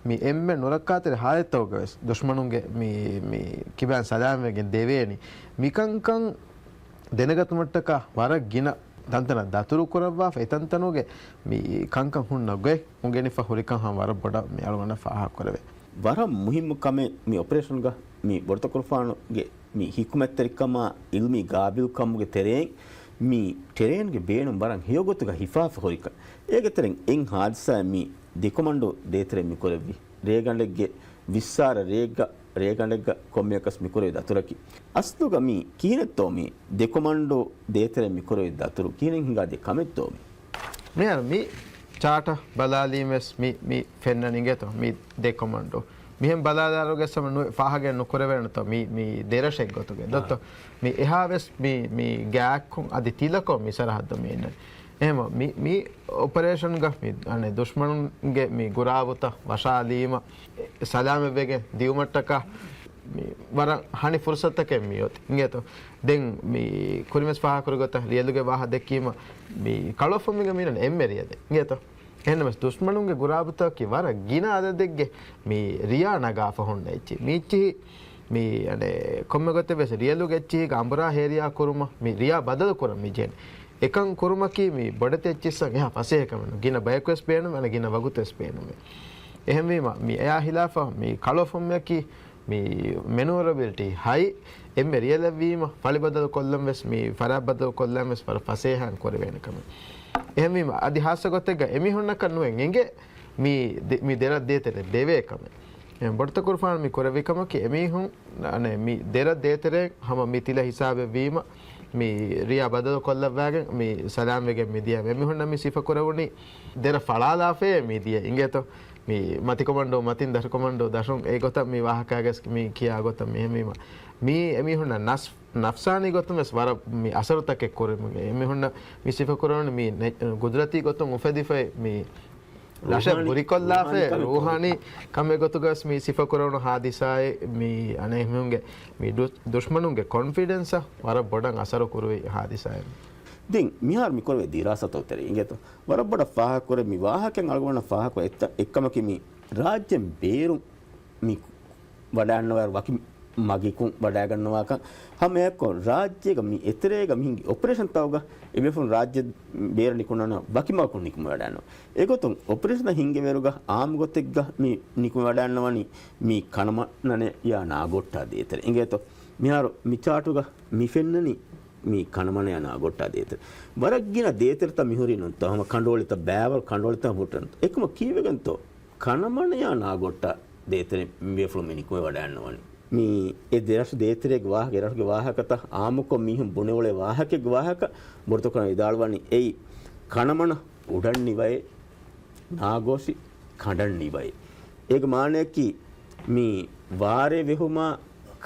މި އެންމެ ނުރައްކާތެރި ހާލަތްތަކުގަވެސް ދުޝްމަނުންގެ މި، މި ކިބައިން ސަލާމަތްވެގެން ދެވޭނީ. މިކަންކަން ދެނެގަތުމަށްޓަކާ ވަރަށް ގިނަ ތަންތަނަށް ދަތުރު ކުރައްވާފަ، އެތަންތަނުގެ މި ކަންކަން ހުންނަ ގޮތް އުނގެނިފަ ހުރިކަން ހަމަ ވަރަށް ބޮޑަށް މި އަޅުގަނޑަށް ފާހަގަކުރެވޭ. ވަރަށް މުހިއްމު ކަމެއް މި އޮޕަރޭޝަންގަ މި ބޮޑުތަކުރުފާނުގެ މި ހިކުމަތްތެރިކަމާ އިލްމީ ގާބިލްކަމުގެ ތެރެއިން މި ޓެރޭންގެ ބޭނުން ވަރަށް ހެޔޮގޮތުގަ ހިފާފަ ހުރިކަން. އޭގެ ތެރެއިން އެއް ހާދިސާއެއް މި ދެކޮމަންޑޫ ދޭތެރެއިން މި ކުރެއްވި. ރޭގަނޑެއްގެ ވިއްސާރަ ރެއެއްގަ، ރޭގަނޑެއްގަ ކޮންމެއަކަސް މިކުރެވި ދަތުރަކީ. އަސްލުގަ މީ ކިހިނެއްތޯ މީ ދެކޮމަންޑޫ ދޭތެރެ މިކުރެވި ދަތުރު ކިހިނެއް ހިނގާދޭ ކަމެއްތޯ މީ؟ މިހާރު މި ޗާޓަ ބަލާލީމެސް މި، މި ފެންނަން އިނގޭތޯ މި ދެކޮމަންޑޫ. މިހެން ބަލާލާރުގެ ސަމަ ނު-، ފާހަގަ ނުކުރެވޭނެތޯ މި، މި ދެރަށެއް ގޮތުގެ. ދޮއްތޯ؟ މި އެހާވެސް މި، މި ގާތްކޮން އަދި ތިލަކޮން މި ސަރަހައްދު މި އިންނަނީ. އެހެމަ މި، މި އޮޕަރޭޝަންގަ މި، އަނެ، ދުޝްމަނުންގެ މި ގުރާބުތައް ވަށާލީމަ، ސަލާމަތްވެގެން ދިއުމަށްޓަކާ މި ވަރަށް ހަނި ފުރުސަތަކެއް މި އޮތީ. އިނގޭތޯ؟ ދެން މި ކުރިމަސް ފާހަކުރި ގޮތަށް ރިޔަލުގެ ވާހަ ދެއްކީމަ، މި ކަޅުވަފަމިގަ މިނަން އެންމެ ރިޔަލެއް. އިނގޭތޯ؟ އެހެންނަމަސް ދުޝްމަނުންގެ ގުރާބުތަކަކީ ވަރަށް ގިނަ އަދަދެއްގެ މި ރިޔާ ނަގާފަ ހުންނަ އެއްޗި. މި އެއްޗިހި މި އަނެ ކޮންމެ ގޮތެއް ވެސް ރިޔަލުގެ އެއްޗިހިގެ އަނބުރާ ހޭރިޔާ ކުރުމަށް މި ރިޔާ ބަދަލު ކުރަން މި ޖެހެނީ. އެކަން ކުރުމަކީ މި ބޮޑެތި އެއްޗިއްސަށް އެހާ ފަސޭހަ ކަމެއް ނޫން. ގިނަ ބަޔަކު ވެސް ބޭނުމޭ، އަނެ ގިނަ ވަގުތު ވެސް ބޭނުމޭ. އެހެންވީމަ މި އެއާ ހިލާފަށް މި ކަޅުވަފަމެއް ކީ މި މެނޫވަރަބިލިޓީ ހައި، އެންމެ ރިޔަލެއްވީމަ ފަޅި ބަދަލު ކޮށްލަން ވެސް މި ފަރާތް ބަދަލު ކޮށްލަން ވެސް ވަރަށް ފަސޭހައިން ކުރެވޭނެ ކަމެއް. އެހެންވީމަ އަދި ހާއްސަ ގޮތެއްގަ އެމީހުންނަކަށް ނުވެން އެނގޭ މި ދެ-، މި ދެރަށް ދޭތެރެ ދެވޭ ކަމެއް. އެ ބޮޑުތަކުރުފާނު މި ކުރެއްވި ކަމަކީ އެމީހުން، އަނެ، މި ދެރަށް ދޭތެރޭ ހަމަ މި ތިލަ ހިސާބެއް ވީމަ، މި ރިޔާ ބަދަލު ކޮށްލައްވާގެން މި ސަލާމް ވެގެން މި ދިޔަ. އެމީހުންނަށް މި ސިފަ ކުރެވުނީ ދެރަށް ފަޅާލާފައޭ މި ދިޔަ. އިނގޭތޯ؟ މި މަތިކޮމަންޑޫ މަތިން ދަށުކޮމަންޑޫ ދަށުން އެ ގޮތަށް މި ވާހަކައިގަސް މި ކިޔާ ގޮތަށް މި އެހެންވީމަ. މީ އެމީހުންނަށް ނަސް-، ނަފްސާނީ ގޮތުން ވެސް ވަރަށް މި އަސަރުތަކެއް ކުރިމަ. އެމީހުންނަށް މި ސިފަ ކުރެވުނީ މި ނެ-، ގުދުރަތީ ގޮތުން އުފެދިފައި މި ރަށެއް ރޫހާނީ، ބުރިކޮށްލާފައި ރޫހާނީ ކަމެއް ރޫހާނީ ކަމެއް ގޮތުގަސް މި ސިފަ ކުރެވުނު ހާދިސާއެއް މި އަނެއް މީހުންގެ މި ދު-، ދުޝްމަނުންގެ ކޮންފިޑެންސަށް ވަރަށް ބޮޑަށް އަސަރު ކުރުވި ހާދިސާއެއް. ދެން މިހާރު މި ކުރެވޭ ދިރާސާތައް ތެރޭ އިނގޭތޯ ވަރަށް ބޮޑަށް ފާހަގަކުރޭ މި ވާހަކައިން އަޅުގަނޑަށް ފާހަގަކުރޭ އެއް-، އެއްކަމަކީ މި ރާއްޖޭން ބޭރުން މި ވަޑައިގަންނަވާ ވަކި މަގެއް ވަޑައިގަންނަވާކަން ހަމައެއާއެއްކޮށް ރާއްޖޭގަ މި އެތެރޭގަ މި ހިންގި އޮޕަރޭޝަންތަކުގަ އެބޭފުޅުން ރާއްޖެ ބޭރަށް ނިކުމެވަޑައިގަންނަވާ ވަކި މަގަކުން ނިކުމެވަޑައިގަންނަވާ. އެގޮތުން އޮޕަރޭޝަންތައް ހިންގެވޭއިރުގަ އާއްމު ގޮތެއްގަ މި ނިކުމެވަޑައިގަންނަވަނީ މި ކަނަމަނަޔާ ނާގޮއްޓާ ދޭތެރެ. އިނގޭތޯ؟ މިހާރު މި ޗާޓުގަ މި ފެންނަނީ މި ކަނަމަނަޔާ ނާގޮއްޓާ ދޭތެރެ. ވަރަށް ގިނަ ދޭތެރެތައް މިހުރީ ނޫންތޯ؟ ހަމަ ކަނޑުއޮޅިތައް، ބައިވަރު ކަނޑުއޮޅިތައް ހުއްޓަން. އެކަމަކު ކީއްވެގެންތޯ؟ ކަނަމަނަޔާ ނާގޮއްޓާ ދޭތެރެ މި ބޭފުޅުން މި ނިކުމެވަޑައިގަންނަވަނީ. މި އެ ދެރަށު ދޭތެރޭގެ ވާހަކަ، އެ ރަށުގެ ވާހަކަތައް އާއްމުކޮށް މީހުން ބުނެއުޅޭ ވާހަކައެއްގެ ވާހަކަ ބޮޑުތަކުރާން ވިދާޅުވަނީ އެއީ ކަނަމަނަ އުޑަން ނިވައޭ، ނާގޯށި ކަނޑަން ނިވައޭ. އޭގެ މާނަޔަކީ މި ވާރޭ ވެހުމާ،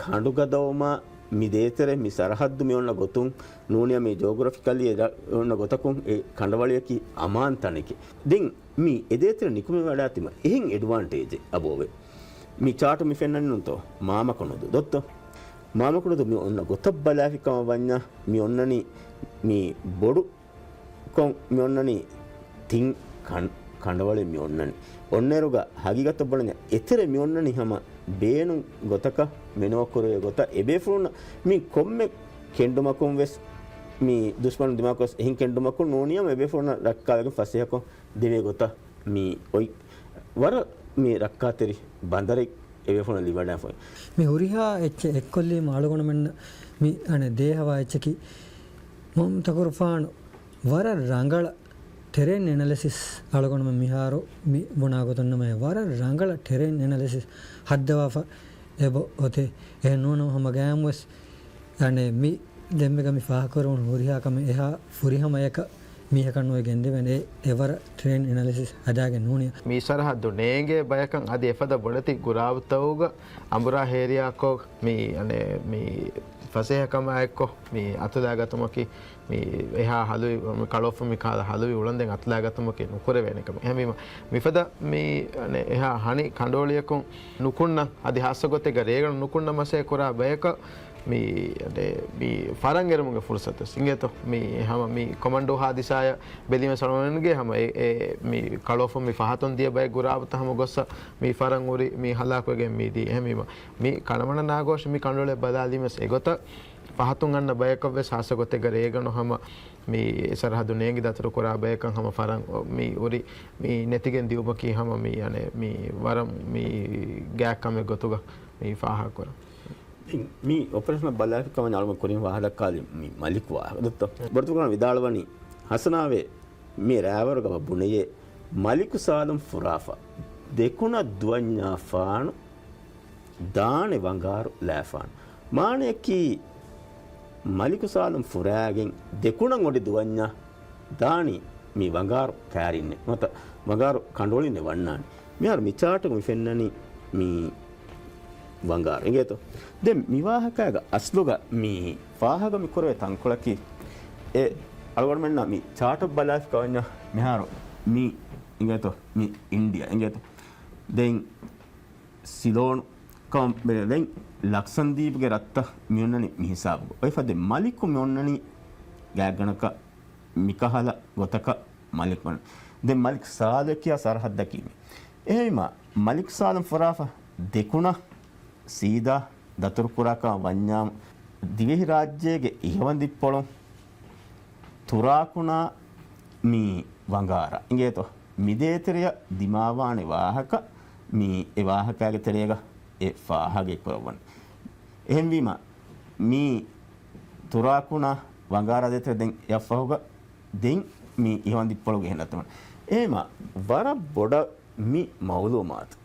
ކަނޑު ގަދަވުމާ، މި ދޭތެރެ، މި ސަރަހައްދު މި އޮންނަ ގޮތުން ނޫނިޔާ މި ޖޯގްރަފިކަލީ އެ ރަށް އޮންނަ ގޮތަކުން އެ ކަނޑަވަޅިއަކީ އަމާން ތަނެކޭ. ދެން މި އެ ދޭތެރެ ނިކުމެވަޑައިގަތީމަ އެހެން އެޑްވާންޓޭޖެއް އަބޯވޭ. މި ޗާޓު މި ފެންނަނީ ނޫންތޯ؟ މާމަކުނުދު ދޮއްތޯ؟ މާމަކުނުދު މި އޮންނަ ގޮތަށް ބަލާފި ކަމަށް ވަންޏާ، މި އޮންނަނީ މި ބޮޑު ކޮން މި އޮންނަނީ ތިން ކަން-، ކަނޑަވަޅެއް މި އޮންނަނީ. އޮންނައިރުގަ ހަގީގަތަށް ބުނަންޏާ އެތެރެ މި އޮންނަނީ ހަމަ ބޭނުން ގޮތަކަށް މެނުވަކުރެވޭ ގޮތަށް އެބޭފުޅުންނަށް މި ކޮންމެ ކެނޑުމަކުން ވެސް މި ދުޝްމަނު ދިމާކޮށް އެހެން ކެނޑުމަކުން ނޫނިޔާމަ އެބޭފުޅުންނަށް ރައްކާވެގެން ފަސޭހަކޮށް ދެވޭ ގޮތަށް މި އޮތް ވަރަށް މި ރައްކާތެރި ބަނދަރެއް އެބޭފުޅުން ލިބިވަޑައިފައި. މި ހުރިހާ އެއްޗެއް އެއްކޮށްލީމަ އަޅުގަނޑުމެންނަށް މި އަނެއް ދޭހަވާ އެއްޗަކީ މުހައްމަދު ތަކުރުފާނު ވަރަށް ރަނގަޅަށް ޓެރެއިން އެނަލިސިސް އަޅުގަނޑުމެން މިހާރު މި ބުނާ ގޮތުން ނަމަ ވަރަށް ރަނގަޅަށް ޓެރެއިން އެނަލިސިސް ހައްދަވާފަ އެބަ އޮތޭ. އެހެން ނޫނަމަ ހަމަ ގައިމުވެސް އަނެއް މި ދެންމެގަ މި ފާހަގަކުރެވުނު ހުރިހާ ކަމެއް އެހާ ފުރިހަމަޔަކަށް މީހަކަށް ނުވެ ގެންދެވޭނެ. އެ، އެވަރަށް ޓެރެއިން އެނަލިސިސް ހަދާގެން ނޫނިޔާ. މި ސަރަހައްދު ނޭނގޭ ބަޔަކަށް އަދި އެފަދަ ބޮޑެތި ގުރާބުތަކުގަ އަނބުރާ ހޭރިޔާކޮށް މި، އަނެއް، މި ފަސޭހަކަމާއެއްކޮށް މި އަތުލާގަތުމަކީ، މި އެހާ ހަލުވި، މި ކަޅުވަފަ މި ކަހަލަ ހަލުވި އުޅަނދެން އަތުލާގަތުމަކީ ނުކުރެވޭނެ ކަމެއް. އެހެންވީމަ، މިފަދަ މި، އަނެއް، އެހާ ހަނި ކަނޑުއޮޅިއަކުން ނުކުންނަ، އަދި ހާއްސަ ގޮތެއްގަ ރޭގަނޑު ނުކުންނަ މަސައްކަތް ކުރާ ބަޔަކަށް މި، އަނެއް، މި ފަރަން އެރުމުގެ ފުރުސަތު ވެސް އިނގޭތޯ. މި ހަމަ މި ކޮމަންޑޫ ހާދިސާއަށް ބެލީމަ ސަޅުމަންގެ ހަމަ އެ، އެ، މި ކަޅުވަފަ މި ފަހަތުން ދިޔަ ބައެއް ގުރާބުތައް ހަމަ ގޮއްސަ މި ފަރަން އުރި މި ހަލާކުވެގެން މި ދީ. އެހެންވީމަ، މި ކަނޑަމަނޑަ ނާގޯށް މި ކަނޑުއޮޅި ބަލާލީމަސް އެގޮތަށް ފަހަތުން އަންނަ ބަޔަކަށް ވެސް ހާއްސަ ގޮތެއްގަ ރޭގަނޑު ހަމަ މި ސަރަހައްދު ނޭނގި ދަތުރު ކުރާ ބަޔަކަށް ހަމަ ފަރަން މި އުރި މި ނެތިގެން ދިއުމަކީ ހަމަ މި އަނެއް މި ވަރަށް މި ގާތް ކަމެއް ގޮތުގަ މި ފާހަގަ ކުރަން. މި އޮޕަރޭޝަނަށް ބަލާފި ކަމަށް އަޅުގަނޑު ކުރިން ވާހަކަ ދައްކާލި މި މަލިކު ވާހަކަ ދޮއްތޯ. ބޮޑުތުކުރަން ވިދާޅުވަނީ ހަސަނާވެ މި ރާވަރުގަ ބުނެޔޭ މަލިކު ސާލަމް ފުރާފަ ދެކުނަށް ދުވަންޏާ ފާނު ދާނެ ވަނގާރު ލާފާނު. މާނަޔަކީ މަލިކު ސާލަމް ފުރާގެން ދެކުނަށް އޮޑި ދުވަންޏާ ދާނީ މި ވަނގާރު ކާރިންނެއް ނުވަތަ ވަނގާރު ކަނޑުއޮޅިންނެއް ވަންނާނެ. މިހާރު މި ޗާޓުގަ މި ފެންނަނީ މި ވަނގާރު އިނގޭތޯ. ދެން މި ވާހަކައިގަ އަސްލުގަ މި ފާހަގަ މި ކުރެވޭ ތަންކޮޅަކީ އެ އަޅުގަނޑުމެންނަށް މި ޗާޓަށް ބަލާފި ކަމަންޏާ މިހާރު މި އިނގޭތޯ މި އިންޑިއާ އިނގޭތޯ. ދެން ސިލޯނު ކަމަށް ދެން ލަކްސަންދީޕްގެ ރަށްތައް މި އޮންނަނީ މި ހިސާބުގަ. އޮތް ފަދަ މަލިކު މި އޮންނަނީ ގާތްގަނޑަކަށް މިކަހަލަ ގޮތަކަށް މަލިކު މި އޮންނަނީ. ދެން މަލިކް ސާލަ ކިޔާ ސަރަހައްދަކީ މި. އެހެންވީމަ މަލިކް ސާލަމް ފުރާފަ ދެކުނަށް ސީދާ ދަތުރުކުރާކަށް ވަންޏާ ދިވެހިރާއްޖޭގެ އިހަވަންދިއްޕޮޅުން ތުރާކުނާ މި ވަނގާރަށް އިނގޭތޯ. މި ދޭތެރެއަށް ދިމާވާނެ ވާހަކަ މި އެ ވާހަކައިގެ ތެރޭގަ އެ ފާހަގަ ކުރައްވަން. އެހެންވީމަ މި ތުރާކުނާ ވަނގާރަށް ދޭތެރެ ދެން އެއަށްފަހުގަ ދެން މި އިހަވަންދިއްޕޮޅުގެ އެހެން ރައްތަމަން. އެހެމަ ވަރަށް ބޮޑަށް މި މައުލޫމާތު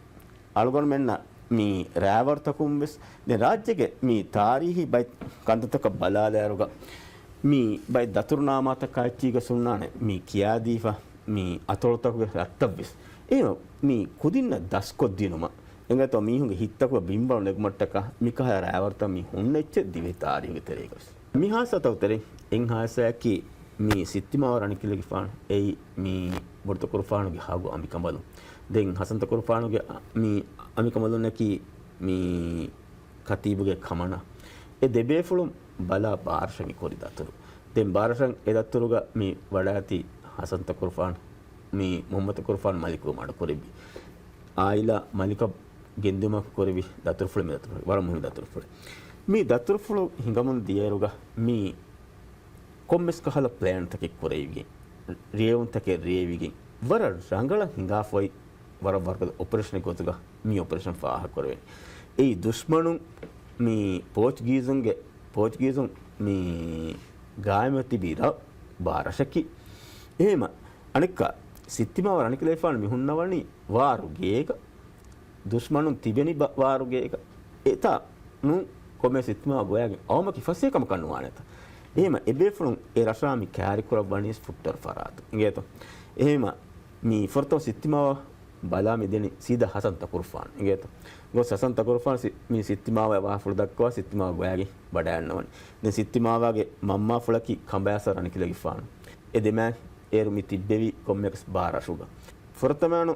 އަޅުގަނޑުމެންނަށް މި ރާވަރުތަކުން ވެސް ދެން ރާއްޖޭގެ މި ތާރީހީ ބައެއް ކަންތައްތަކަށް ބަލާލާއިރުގަ މި ބައެއް ދަތުރުނާމާތަކާ އެއްޗީގަ ހުންނާނެ މި ކިޔާދީފަ މި އަތޮޅުތަކުގެ ރަށްތައް ވެސް. އެހެމަ މި ކުދިންނަށް ދަސްކޮށްދިނުމަށް އެނގޭތޯ މީހުންގެ ހިތްތަކުގަ ބިންވަޅު ނެގުމަށްޓަކާ މިކަހަލަ ރާވަރުތައް މި ހުންނަ އެއްޗެއް ދިވެހި ތާރީހުގެ ތެރޭގަ ވެސް. މި ހާދިސާތަކުގެ ތެރެއިން އެއް ހާދިސާއަކީ މި ސިއްތިމާވަ ރަނިކިލެގެފާނު އެއީ މި ބޮޑުތަކުރުފާނުގެ ހަގު އަނބިކަނބަލުން. ދެން ހަސަންތަކުރުފާނުގެ އަ، މި އަނބިކަނބަލުންނަކީ މި ކަތީބުގެ ކަމަނާ. އެ ދެބޭފުޅުން ބަލާ ބާރަށަށް މި ކުރި ދަތުރު. ދެން ބާރަށަށް އެ ދަތުރުގަ މި ވަޑާތީ ހަސަންތަކުރުފާނު މި މުހައްމަދުތަކުރުފާނު މަލިކު މަޑުކުރެއްވި. އާއިލާ މަލިކަށް ގެންދިއުމަށް ކުރެއްވި ދަތުރުފުޅެއް މި ދަތުރުފުޅެއް. ވަރަށް މުހިންމު ދަތުރުފުޅެއް. މި ދަތުރުފުޅު ހިނގަމުން ދިޔައިރުގަ މި ކޮންމެސް ކަހަލަ ޕްލޭންތަކެއް ކުރެވިގެން، ރޭވުންތަކެއް ރޭވިގެން، ވަރަށް ރަނގަޅަށް ހިނގާފައި، ވަރަށް ވަރުގަދަ އޮޕަރޭޝަނެއް ގޮތުގަ މި އޮޕަރޭޝަން ފާހަގަކުރެވެނީ. އެއީ ދުޝްމަނުން މި ޕޯޗުގީޒުންގެ، ޕޯޗުގީޒުން މި ގާއިމްވެ ތިބި ރަށް ބާރަށަކީ. އެހެމަ އަނެއްކާ ސިއްތިމާވަ ރަނިކިލެފާނު މި ހުންނަވަނީ ވާރު ގޭގަ. ދުޝްމަނުން ތިބެނި ބަ-، ވާރުގޭގަ އެތާ ނޫން ކޮމެ ސިއްތިމާ ގޮޔާގެން އައުމަކީ ފަސޭހަކަމަކަށް ނުވާނެތަ؟ އެހެމަ އެބޭފުޅުން އެ ރަށާ މި ކާރިކުރައްވަނީސް ފުއްޓަރު ފަރާތު އިނގޭތޯ؟ އެހެމަ މި ފުރަތަމަ ސިއްތިމާވަ ބަލާ މި ދެނީ ސީދާ ހަސަން ތަކުރުފާނު އިނގޭތޯ؟ ގޮސް ހަސަން ތަކުރުފާނު ސި-، މި ސިއްތިމާވަ ވާހަފުޅު ދައްކަވާ ސިއްތިމާވަ ގޮޔާގެ ވަޑައިންނަވަނީ. ދެން ސިއްތިމާވާގެ މަންމާފުޅަކީ ކަނބާސް ރަނިކިލެގެފާނު. އެ ދެމާ އޭރު މި ތިއްބެވީ ކޮންމެއަކަސް ބާރަށުގަ. ފުރަތަމައަނު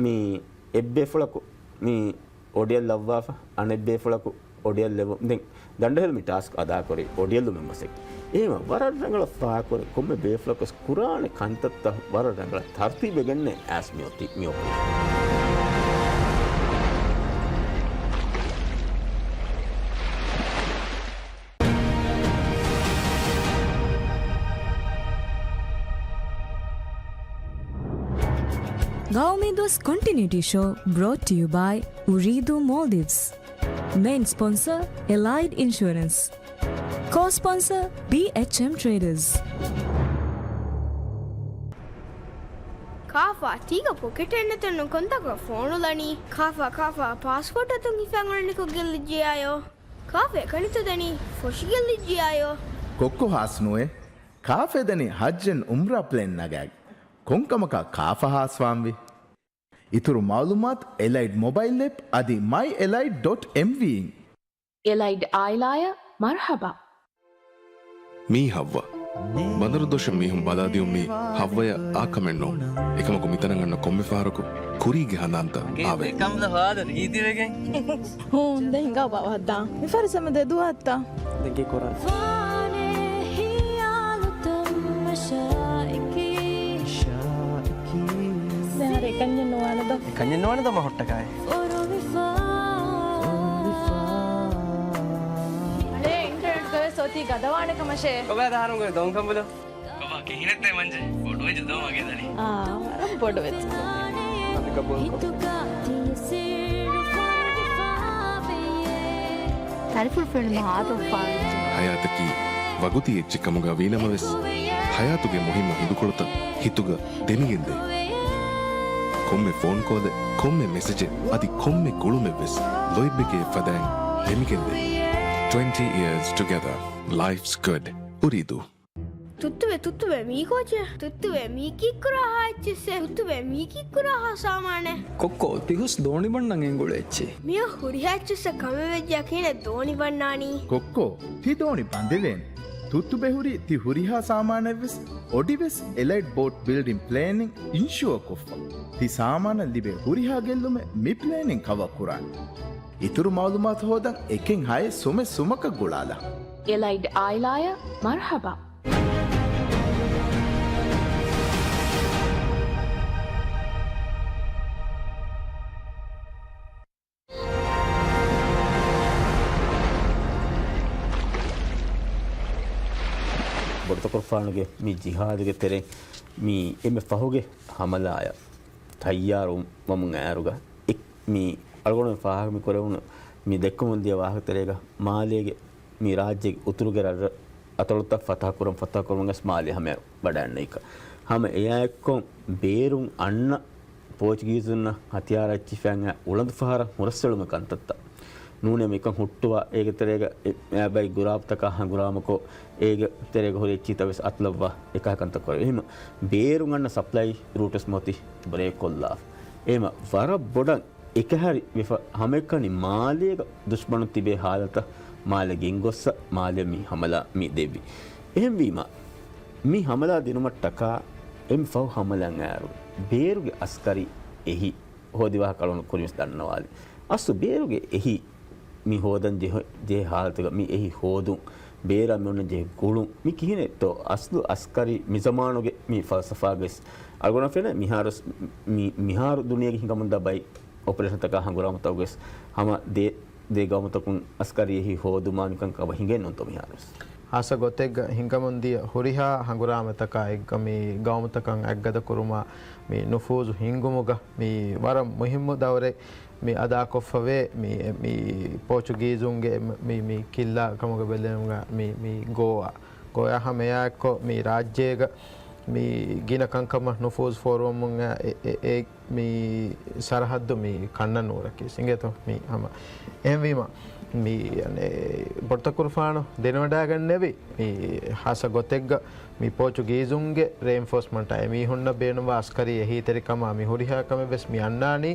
މި އެއްބޭފުޅަކު މި އޮޑިއަށް ލައްވާފަ، އަނެއްބޭފުޅަކު އޮޑިއަށް ލެއްވުން. ދެން ދަނޑުހެލު މި ޓާސްކް އަދާކުރީ އޮޑިއަށް ލުމެއް މަސައްކަތް. އެހެމަ ވަރަށް ރަނގަޅަށް ފާހަގަކުރެ ކޮންމެ ބޭފުޅަކުވެސް ކުރާނެ ކަންތައްތައް ވަރަށް ރަނގަޅަށް ތަރުތީބުވެގެންނޭ އައިސް މިއޮތީ މިއޮކުން. ގައުމީ ދުވަސް ކޮންޓިނިއުޓީ ޝޯ brought to you by އުރީދޫ މޯލްޑިވްސް. މެއިން ސްޕޮންސަރ، އެލައިޑް އިންޝުއަރެންސް. ކޯ ސްޕޮންސަރ، ބީއެޗްއެމް ޓްރޭޑަރސް. ކާފާ ތީގަ ޕޮކެޓެއް ނެތެއްނު ކޮންތާކު ފޯނުލަނީ؟ ކާފާ، ކާފާ ޕާސްޕޯޓް އަތުން ހިފަން އުޅެނިކޮށް ގެއްލިއްޖިޔާޔޯ؟ ކާފޭ ކަނިތަ ދެނީ ފޮށި ގެއްލިއްޖިޔާޔޯ؟ ކޮއްކޮ ހާސް ނުވޭ. ކާފޭ ދެނީ ހައްޖެން އުމްރާ ޕްލޭން ނަގާގެ. ކޮންކަމަކާ ކާފަ ހާސްވާންވީ؟ އިތުރު މައުލޫމާތު އެލައިޑް މޮބައިލް އެޕް އަދި މައި އެލައިޑް ޑޮޓް އެމްވީ އިން. އެލައިޑް އާއިލާއަށް މަރުޙަބާ. މީ ހައްވަ. ބަނދަރުދޮށަށް މީހުން ބަލާދިޔުން މީ ހައްވަޔަށް އާ ކަމެއް ނޫން. އެކަމަކު މިތަނަށް އަންނަ ކޮންމެ ފަހަރަކު ކުރީގެ ހަނދާންތައް އާވޭ. ކަނބުލަ ހާދަ ރީތިވެގެން. ހޫން، ދެން ހިނގާ ބަވައްދާ. މި ފަރިސަމަ ދެ ދުވަހަށްތާ. ދެން ކީ ކުރާން؟ ވާނެ ހިޔާލުތައް މަށާއެކީ. ދެން ހަރެ އެކަންޏެއް ނުވާނެ ދޯ. އެކަންޏެއް ނުވާނެ ދޯ މަ ހުއްޓަކާއެ. އަޅޭ އިންޓަރނެޓްގަވެސް އޮތީ ގަދަވާނެ ކަމަށޭ. ކޮބާ ދާރުންގެ ދޮން ކަނބުލު؟ ކޮބާ ކިހިނެއްތޭ މަންޖެ؟ ބޮޑުވެއްޖެ ދޯ މަގޭ ދަނީ. އާ، ވަރަށް ބޮޑުވެއްޖެ. ދަރިފުޅު ފެނުމަށް އާދަވެފަ ވެއްޖެ. ހަޔާތަކީ ވަގުތީ އެއްޗެއް ކަމުގަ ވީނަމަވެސް، ހަޔާތުގެ މުހިއްމު ހިނދުކޮޅުތައް ހިތުގަ ދެމިގެންދޭ. ކޮންމެ ފޯން ކޯލެއް، ކޮންމެ މެސެޖެއް، އަދި ކޮންމެ ގުޅުމެއްވެސް ލޯތްބެކޭ ފަދައިން ދެމިގެންދޭ. Twenty years together. Life's good. އުރީދޫ. ތުއްތުވެ، ތުއްތުވެ، މީ ކޯޗެއް؟ ތުއްތުވެ، މީ ކީއްކުރާހާ އެއްޗިއްސެއް؟ ތުއްތުވެ، މީ ކީއްކުރާހާ ސާމާނެއް؟ ކޮއްކޯ، ތި ހުސް ދޯނި ބަންނަން އެނގުޅޭ އެއްޗެއް. މިއޮއް ހުރިހާ އެއްޗިއްސެއް ކަމެއް ވެއްޖެ އަކީނެ ދޯނި ބަންނާނީ. ކޮއްކޯ، ތި ދޯނި ބަނދެވޭނެ. ތުއްތުބެ ހުރި ތި ހުރިހާ ސާމާނެއްވެސް އޮޑިވެސް އެލައިޑް ބޯޓް ބިލްޑިން ޕްލޭނިން އިންޝުއަ ކޮށްފަ. ތި ސާމާނަށް ލިބޭ ހުރިހާ ގެއްލުމެއް މި ޕްލޭނިން ކަވަރ ކުރާނެ. އިތުރު މައުލޫމާތު ހޯދަން އެކެއް ހައެއް ސުމެއް ސުމަކަށް ގުޅާލާ. އެލައިޑް އާއިލާއަށް މަރުޙަބާ. ބޮޑުތަކުރުފާނުގެ މި ޖިހާދުގެ ތެރެއިން މި އެންމެ ފަހުގެ ހަމަލާއަށް ތައްޔާރު ވަމުން އައިރުގަ އެ-، މި އަޅުގަނޑުމެން ފާހަގަ މި ކުރެވުނު މި ދެއްކަމުން ދިޔަ ވާހަކަ ތެރޭގަ މާލޭގެ މި ރާއްޖޭގެ އުތުރުގެ ރަށްރަށް އަތޮޅުތައް ފަތަހަ ކުރަން ފަތަހަ ކުރުމުން ވެސް މާލޭ ހަމަޔަށް ވަޑައިގަންނައިކަ. ހަމަ އެއާއެއްކޮށް ބޭރުން އަންނަ ޕޯޗުގީޒުންނަށް ހަތިޔާރު އައްޗި ފައިން އުޅަނދު ފަހަރަށް ހުރަސްއެޅުމެއް ކަންތައްތައް ނޫނޭ މިކަން ހުއްޓުވާ، އޭގެ ތެރޭގަ އެ-، އެބައި ގުރާބުތަކާ ހަނގުރާމަކޮށް، އޭގެ ތެރޭގަ ހުރި އެއްޗިތައް ވެސް އަތުލައްވާ އެކަހަ ކަންތައް ކުރެވި. އެހެން ބޭރުން އަންނަ ސަޕްލައި ރޫޓު ވެސް މިއޮތީ ބްރޭކް ކޮށްލާފަ. އެހެން ވަރަށް ބޮޑަށް އެކަހެރި ވެފަ ހަމައެކަނި މާލޭގަ ދުޝްމަނުން ތިބޭ ހާލަތަށް މާލެ ގެންގޮއްސަ މާލެ މި ހަމަލާ މި ދެއްވި. އެހެންވީމަ، މި ހަމަލާ ދިނުމަށްޓަކާ އެންމެ ފަހު ހަމަލާ އައިރު ބޭރުގެ އަސްކަރީ އެހީ ހޯދި ވާހަކަ އަޅުގަނޑު ކުރިން ވެސް ދަންނަވާލި. އަސްލު ބޭރުގެ އެހީ މި ހޯދަން ޖެހެ-، ޖެހޭ ހާލަތުގަ މި އެހީ ހޯދުން، ބޭރާ މި އޮންނަން ޖެހޭ ގުޅުން، މި ކިހިނެއްތޯ އަސްލު އަސްކަރީ މި ޒަމާނުގެ މި ފަލްސަފާގަސް އަޅުގަނޑަށް ފެނޭ މިހާރު މި-، މިހާރު ދުނިޔޭގެ ހިނގަމުންދާ ބައި އޮޕަރޭޝަންތަކާ ހަނގުރާމަތަކުގެސް ހަމަ ދޭ، ދޭ ގައުމުތަކުން އަސްކަރީ އެހީ ހޯދުމާ ނިކަން ކަބަ ހިނގޭނުންތޯ މިހާރުވެސް؟ ހާއްސަ ގޮތެއްގަ ހިނގަމުންދިޔަ ހުރިހާ ހަނގުރާމަތަކާ އެއްގަ މި ގައުމުތަކަށް އަތްގަދަކުރުމާ މި ނުފޫޒު ހިންގުމުގަ މި ވަރަށް މުހިއްމު ދައުރެއް މި އަދާކޮށްފަވޭ. މި، މި ޕޯޗުގީޒުންގެ މި، މި ކިއްލާ ކަމުގަ ބެލުމުގަ މި، މި ގޯވާ، ގޯވާ ހަމައެއާއެއްކޮށް މި ރާއްޖޭގަ މި ގިނަ ކަންކަމަށް ނުފޫޒު ފޯރުވަމުން އެ، އެ، އެ މި ސަރަހައްދު މި ކަންނަނޫރަކީ ސިނގޭތޯ މި ހަމަ. އެހެންވީމަ، މި އަނެއް ބޮޑުތަކުރުފާނު ދެނެވަޑައިގަންނެވި، މި ހާއްސަ ގޮތެއްގަ މި ޕޯޗުގީޒުންގެ ރެއިންފޯސްމަންޓާ އެމީހުންނަށް ބޭނުންވާ އަސްކަރީ އެހީތެރިކަމާ މި ހުރިހާ ކަމެއް ވެސް މި އަންނާނީ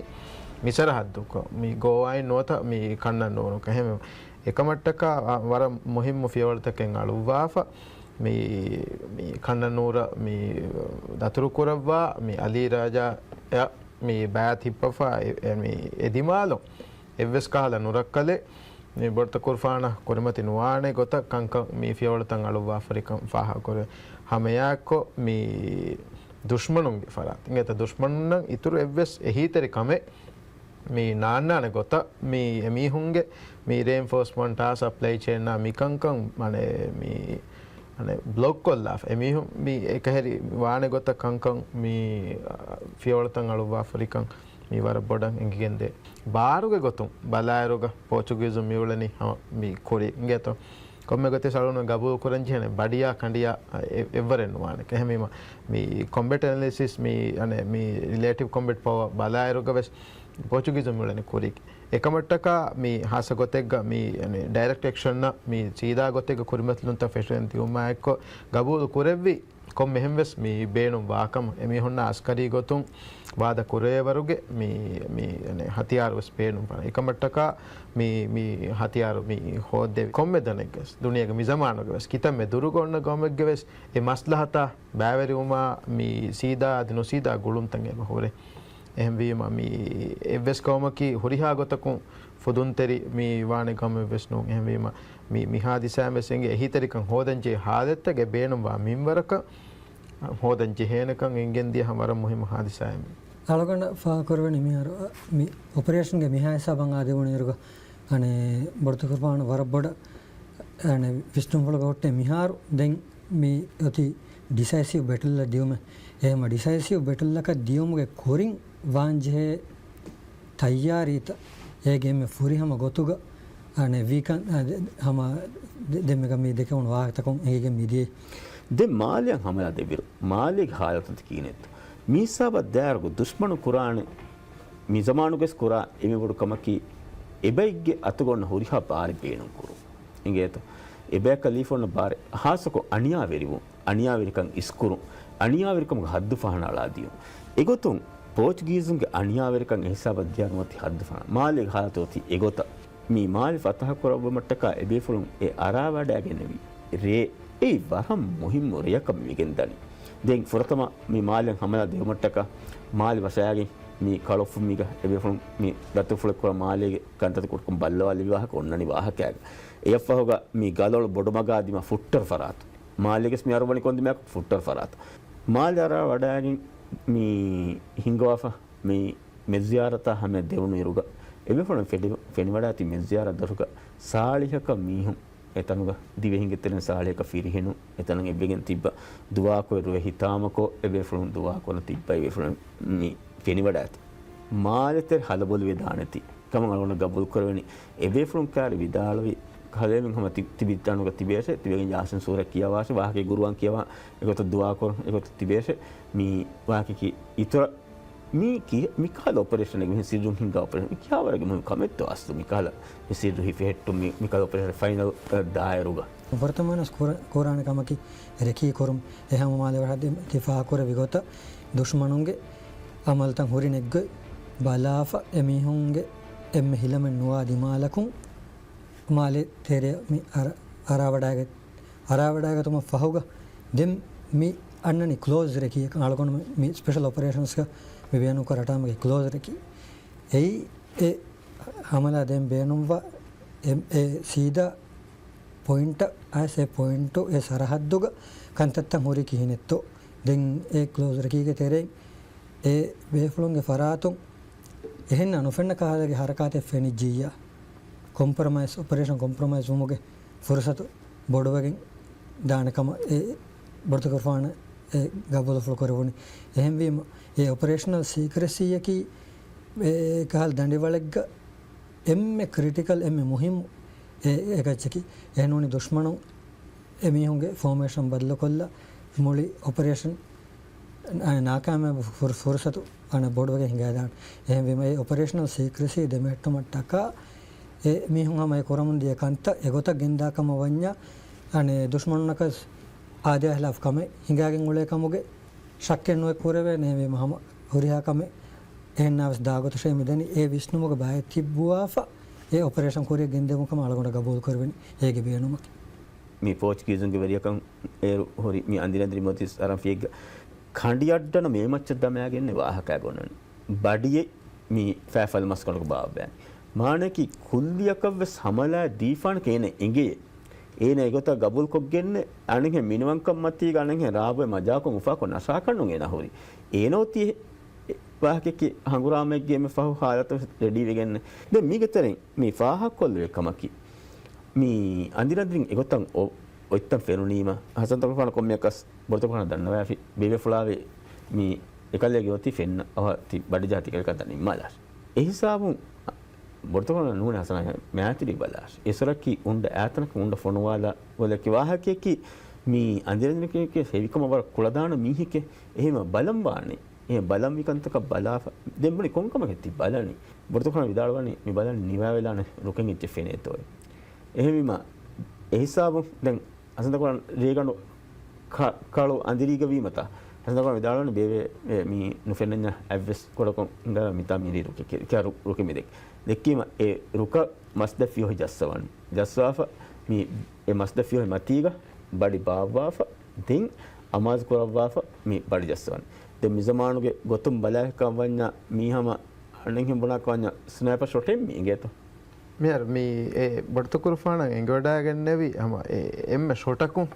މި ސަރަހައްދުކޮށް، މި ގޯވާއިން ނުވަތަ މި ކަންނަނޫރުކަ. އެހެންވެ، އެކަމަށްޓަކާ ވަރަށް މުހިއްމު ފިޔަވަޅުތަކެއް އަޅުއްވާފަ. މި، މި ކަންނަނޫރަށް މި ދަތުރުކުރައްވާ މި އަލީ ރާޖާއަށް މި ބައިތިއްބަފާ އެ، އެ، މި އެ ދިމާލުން އެއްވެސް ކަހަލަ ނުރައްކަލެއް މި ބޮޑުތަކުރުފާނަށް ކުރިމަތި ނުވާނެ ގޮތަށް ކަންކަން މި ފިޔަވަޅުތައް އަޅުއްވާފަރިކަން ފާހަގަކުރޭ. ހަމައެއާއެއްކޮށް މި ދުޝްމަނުންގެ ފަރާތުން އެތަ ދުޝްމަނުންނަށް އިތުރު އެއްވެސް އެހީތެރި ކަމެއް މި ނާންނާނެ ގޮތަށް، މި އެމީހުންގެ މި ރެއިންފޯސްމަންޓާ ސަޕްލައި ޗޭންއާ މިކަންކަން އަނެއް މި، އަނެއް ބްލޮކް ކޮށްލާފަ. އެމީހުން މި އެކަހެރި ވާނެ ގޮތަށް ކަންކަން މި، އަ، ފިޔަވަޅުތައް އަޅުއްވާފަރިކަން މި ވަރަށް ބޮޑަށް އެނގިގެންދޭ. ބާރުގެ ގޮތުން ބަލާއިރުގަ ޕޯޗުގީޒުން މިއުޅެނީ ހަމަ މި ކުރި އިނގޭތޯ. ކޮންމެ ގޮތެއް އަޅުގަނޑު ގަބޫލު ކުރަން ޖެހޭނެ ބަޑިޔާ ކަނޑިޔާ އެ-، އެއްވަރެއް ނުވާނެ. އެހެންވީމަ، މި ކޮމްބެޓް އެނަލިސިސް މި، އަނެއް، މި ރިލޭޓިވް ކޮމްބެޓް ޕަވަރ ބަލާއިރުގަ ވެސް ޕޯޗުގީޒުން މިއުޅެނީ ކުރި. އެކަމަށްޓަކާ މި ހާއްސަ ގޮތެއްގަ މި، އަނެއް، ޑައިރެކްޓް އެކްޝަންއަށް މި ސީދާ ގޮތެއްގަ ކުރިމަތިލުންތައް ފެށުން ދިއުމާއެއްކޮށް ގަބޫލު ކުރެއްވި ކޮންމެހެން ވެސް މި ބޭނުން ވާކަމަށް އެމީހުންނާ އަސްކަރީ ގޮތުން ވާދަ ކުރޭވަރުގެ މި، މި، އަނެ، ހަތިޔާރު ވެސް ބޭނުން ވާނެ. އެކަމަށްޓަކާ މި، މި ހަތިޔާރު މި ހޯއްދެވި ކޮންމެ ދަނެއްގެ ވެސް ދުނިޔޭގެ މި ޒަމާނުގެ ވެސް ކިތަންމެ ދުރުގަ އޮންނަ ގައުމެއްގެ ވެސް އެ މަސްލަހަތާ ބައިވެރިވުމާ މި ސީދާ އަދި ނުސީދާ ގުޅުންތައް އެބަ ހުރޭ. އެހެންވީމަ މި އެއްވެސް ގައުމަކީ ހުރިހާ ގޮތަކުން ފުދުންތެރި މި ވާނެ ގައުމެއްވެސް ނޫން. އެހެންވީމަ މި، މި ހާދިސާއިން ވެސް އެނގޭ އެހީތެރިކަން ހޯދަންޖެހޭ ހާލަތްތަކެއް ބޭނުންވާ މިންވަރަކަށް ހޯދަން ޖެހޭނެކަން އެނގެން ދިޔަ ހަމަ ވަރަށް މުހިއްމު ހާދިސާއެއް މި. އަޅުގަނޑަށް ފާހަގަކުރެވެނީ މިހާރު، އަ، މި އޮޕަރޭޝަންގެ މިހާ ހިސާބަށް އާދެވުނު އިރުގަ، އަނެއް، ބޮޑުތަކުރުފާނު ވަރަށް ބޮޑަށް، އަނެއް، ވިސްނުންފުޅުގަ ހުއްޓޭ މިހާރު ދެން މި އޮތީ ޑިސައިސިވް ބެޓަލްއަށް ދިޔުމެއް. އެހެންވީމަ ޑިސައިސިވް ބެޓަލްއަކަށް ދިޔުމުގެ ކުރިން ވާންޖެހޭ ތައްޔާރީތައް އޭގެ އެންމެ ފުރިހަމަ ގޮތުގަ، އަނެއް، ވީކަން، އަ، ދެ-، ހަމަ ދެ-، ދެންމެގަ މި ދެކެވުނު ވާހަކަތަކުން އެނގިގެން މިދިޔައީ. ދެން މާލެއަށް ހަމަލާ ދެއްވިއިރު، މާލޭގެ ހާލަތު ކީނެއްތޯ؟ މި ހިސާބަށް ދާއިރުގަ ދުޝްމަނުން ކުރާނެ، މި ޒަމާނުގަވެސް ކުރާ އެންމެ ބޮޑު ކަމަކީ، އެބައެއްގެ އަތުގަ އޮންނަ ހުރިހާ ބާރެއް ބޭނުން ކުރުން. އިނގޭތޯ؟ އެބަޔަކަށް ލިބިފަ އޮންނަ ބާރެއް، ހާއްސަކޮށް އަނިޔާވެރިވުން، އަނިޔާވެރިކަން އިސްކުރުން، އަނިޔާވެރިކަމުގެ ހައްދު ފަހަނަ އަޅާ ދިޔުން. އެގޮތުން ޕޯޗުގީޒުންގެ އަނިޔާވެރިކަން އެހިސާބަށް ދިޔަ ނުވަތި ހައްދު ފަހަނަ. މާލޭގެ ހާލަތު އޮތީ އެގޮތަށް. މި މާލެ ފަތަހަ ކުރައްވުމަށްޓަކާ އެބޭފުޅުން އެ އަރާވަޑައިގެންނެވި ރޭ، އެއީ ވަރަށް މުހިއްމު ރެޔަކަށް މިވެގެން ދަނީ. ދެން ފުރަތަމަ މި މާލެއަށް ހަމަލާ ދެވުމަށްޓަކާ މާލެ ވަށައިގެން މި ކަޅުފުމީގަ އެބޭފުޅުން މި ދަތުރުފުޅެއް ކުރަން މާލޭގެ ކަންތައްތައް ކުޑަކޮށް ބައްލަވާލެއްވި ވާހަކަ އޮންނަނީ ވާހަކައިގަ. އެއަށްފަހުގަ މި ގަލޮޅު ބޮޑުމަގާ ދިމާ ފުއްޓަރު ފަރާތު. މާލޭގެސް މި އަރުވަނީ ކޮން ދިމާއަކަށް؟ ފުއްޓަރު ފަރާތު. މާލެ އަރާ ވަޑައިގެން މި ހިންގަވާފަ މި މެޒިޔާރަތާ ހަމަޔަށް ދެވުނު އިރުގަ، އެބޭފުޅުން ފެނި-، ފެނިވަޑައިގަތީ މެޒިޔާރަތް ދޮރުގަ ސާޅީހަކަށް މީހުން އެތަނުގަ ދިވެހިންގެ ތެރެއިން ސާޅީހަކަށް ފިރިހެނުން އެތަނަށް އެއްވެގެން ތިއްބަ ދުޢާކޮށް ރުއެ ހިތާމަކޮށް އެބޭފުޅުން ދުޢާކުރަން ތިއްބަ އެބޭފުޅުން މި ފެނިވަޑައިގަތީ. މާލެތެރެ ހަލަބޮލުވެދާނެތީ ކަމަށް އަޅުގަނޑަށް ގަބޫލުކުރެވެނީ. އެބޭފުޅުން ކާރި ވިދާޅުވި ކަލޭމެން ހަމަ ތި-، ތިބި ތަނުގަ ތިބޭށޭ، ތިބެގެން ޔާސިން ސޫރަ ކިޔަވާށޭ، ވާހަކަ ގުރުއާން ކިޔަވާ އެގޮތަށް ދުޢާކުރުން އެގޮތަށް ތިބޭށޭ. މި ވާހަކައަކީ އިތުރަށް މި ކި-، މިކަހަލަ އޮޕަރޭޝަނެއް މިހެން ސިއްރުން ހިންގާ އޮޕަރޭޝަން މި ކިހާވަރެއްގެ މުހިންމު ކަމެއްތޯ އަސްލު މިކަހަލަ މި ސިއްރު ހިފެހެއްޓުން މި، މިކަހަލަ އޮޕަރޭޝަން ފައިނަލް، އަ، ދާއިރުގަ. ފުރަތަމަވެސް ކުރ-، ކުރާނެ ކަމަކީ ރެކީ ކުރުން. އެ ހަމަ މާލެ ވަރަށް ތި ފާހަގަކުރެއްވި ގޮތަށް ދުޝްމަނުންގެ އަމަލުތައް ހުރި ނެތްގޮތް ބަލާފަ އެމީހުންގެ އެންމެ ހިލަމެއް ނުވާ ދިމާލަކުން މާލެ ތެރެއަށް މި އަރަ-، އަރާވަޑައިގަތް-، އަރާވަޑައިގަތުމަށް ފަހުގަ ދެން މި އަންނަނީ ކްލޯޒް ރެކީއަކަށް. އަޅުގަނޑު މި، މި ސްޕެޝަލް އޮޕަރޭޝަންސްގަ މި ބޭނުންކުރާ ޓާމްގެ ކްލޯޒް ރެކީ. އެއީ އެ ހަމަލާ ދޭން ބޭނުންވާ އެ، އެ ސީދާ ޕޮއިންޓަށް އައިސް އެ ޕޮއިންޓު އެ ސަރަހައްދުގަ ކަންތައްތައް ހުރީ ކިހިނެއްތޯ. ދެން އެ ކްލޯޒް ރެކީގެ ތެރެއިން އެ ބޭފުޅުންގެ ފަރާތުން އެހެން ނުފެންނަ ކަހަލަގެ ހަރަކާތެއް ފެނިއްޖިއްޔާ، ކޮމްޕްރޮމައިޒް، އޮޕަރޭޝަން ކޮމްޕްރޮމައިޒް ވުމުގެ ފުރުސަތު ބޮޑުވެގެން ދާނެ ކަމަށް އެ ބޮޑުތަކުރުފާނަށް އެ ގަބޫލުފުޅު ކުރެވުނީ. އެހެންވީމަ، އެ އޮޕަރޭޝަނަލް ސީކްރެސީއަކީ އެ ކަހަލަ ދަނޑިވަޅެއްގަ އެންމެ ކްރިޓިކަލް، އެންމެ މުހިއްމު އެ، އެކައްޗަކީ. އެހެންނޫނީ ދުޝްމަނުން އެމީހުންގެ ފޯމޭޝަން ބަދަލުކޮށްލާ، މުޅި އޮޕަރޭޝަން އަ، ނާކާމިޔާބު ފުރ-، ފުރުސަތު އަނެއް ބޮޑުވެގެން ހިނގައިދާނެ. އެހެންވީމަ، އެ އޮޕަރޭޝަނަލް ސީކްރެސީ ދެމެހެއްޓުމަށްޓަކާ، އެ މީހުން ހަމަ އެ ކުރަމުން ދިޔަ ކަންތައް އެގޮތަށް ގެންދާ ކަމަށް ވަންޏާ، އަނެއް ދުޝްމަނުންނަކަސް އާދަޔާ ހިލާފް ކަމެއް ހިނގާގެން އުޅޭ ކަމުގެ ޝައްކެއް ނުވެ ކުރެވޭނެ. އެހެންވީމަ، ހަމަ ހުރިހާ ކަމެއް އެހެންނާވެސް ދާ ގޮތަށޭ މިދަނީ. އެ ވިސްނުމުގެ ބައެއް ތިއްބުވާފަ، އެ އޮޕަރޭޝަން ކުރިއަށް ގެންދެވުން ކަމަށް އަޅުގަނޑަށް ގަބޫލު ކުރެވެނީ އޭގެ ބޭނުމަކީ. މި ޕޯޗުގީޒުންގެ ވެރިޔަކަށް އޭރު ހުރި މި އަނދިރިއަނދިރި މޮދިސް އަރަންފިއެއްގަ ކަނޑިއައްޑަނަ މޭމައްޗަށް ދަމައިގެންނެ ވާހަކައިގަ އޮންނަނީ. ބަޑިއެއް މި ފައިފަލު މަސްކަނޑަކު ބާއްވައި. މާނައަކީ ކުއްލިއަކަށްވެސް ހަމަލާ ދީފާނެކޭ އޭނަ އެނގޭ. އޭނަ އެގޮތަށް ގަބޫލުކޮށްގެންނެ އަނެއްހެން މިނިވަންކަން މަތީގަ އަނެއްހެން ރާބޮއެ މަޖާކޮށް އުފާކޮށް ނަޝާކަން ނޫން އޭނަ ހުރީ. އޭނަ އޮތީ އެ ވާހަކައަކީ ހަނގުރާމައެއްގެ އެންމެ ފަހު ހާލަތަށް ރެޑީވެގެންނެ. ދެން މީގެ ތެރެއިން މި ފާހަގަކޮށްލެވޭ ކަމަކީ، މި އަނދިރަނދިރިން އެގޮތަށް އޮ-، އޮތްތަން ފެނުނީމަ، ހަސަންތަކުރުފާނު ކޮންމެއަކަސް ބޮޑުތަކުރުފާނަށް ދަންނަވައިފި ބޭބެފުޅާވެ، މި އެކަލޭގެ އޮތީ ފެންނަ އަވަ ތި ބަޑިޖަހާ ތިކަލަކަށް ދަންނަ ނިންމާލާށި. އެހިސާބުން ބޮޑުތަކުރުފާނަށް ނޫނީ ހަސަނާ މާތިރީ ބަލާށި. އެސޮރަކީ އުނޑަ އާތަނަކަށް އުނޑަ ފޮނުވާލާ އޮލެކި ވާހަކައަކީ، މި އަނދިރަނދިރިން ކިޔެ ހެވިކަމަށް ވަރަށް ކުޅަދާނަ މީހެކޭ. އެހެންވީމަ ބަލަން ވާނެ. އެހެން ބަލަން މި ކަންތަކަށް ބަލާފަ. ދެން ބުނި ކޮންކަމަކެއް ތި ބަލަނީ؟ ބޮޑުތަކުރުފާނު ވިދާޅުވަނީ މި ބަލަނީ ނިވާވެލާނެ ރުކެއް އެއްޗެއް ފެނޭތޯއޭ. އެހެންވީމަ އެހިސާބުން ދެން ހަސަންތަކުރުފާނު ރޭގަނޑު ކަ-، ކަޅު އަނދިރީގަ ވީމަތާ، ހަސަން ވިދާޅުވަނީ ބޭބެ އެ މީ ނުފެންނަންޏާ އަތްވެސް ކުޑަކޮށް ހިނގާ މިތާ މިރީ ރުކެއް ކެ-، ކެ-، ރު-، ރުކެއް މި ދެއްކި. ދެއްކީމަ އެ ރުކަށް މަސްދަށް ފިޔޮހި ޖައްސަވަނީ. ޖައްސަވާފަ މި އެ މަސްދަށް ފިޔޮހި މަތީގަ ބަޑި ބާއްވާފަ، ދެން އަމާޒު ކުރައްވާފަ މި ބަޑި ޖައްސަވަނީ. ދެން މި ޒަމާނުގެ ގޮތުން ބަލާފިކަން ވަންޏާ މީ ހަމަ އަނެއްހެން ބުނާކަން ވަންޏާ ސްނައިޕަ ޝޮޓެއް މި އިނގޭތޯ؟ މިހާރު މި އެ ބޮޑުތަކުރުފާނަށް އެނގިވަޑައިގެންނެވި ހަމަ އެ އެންމެ ޝޮޓަކުން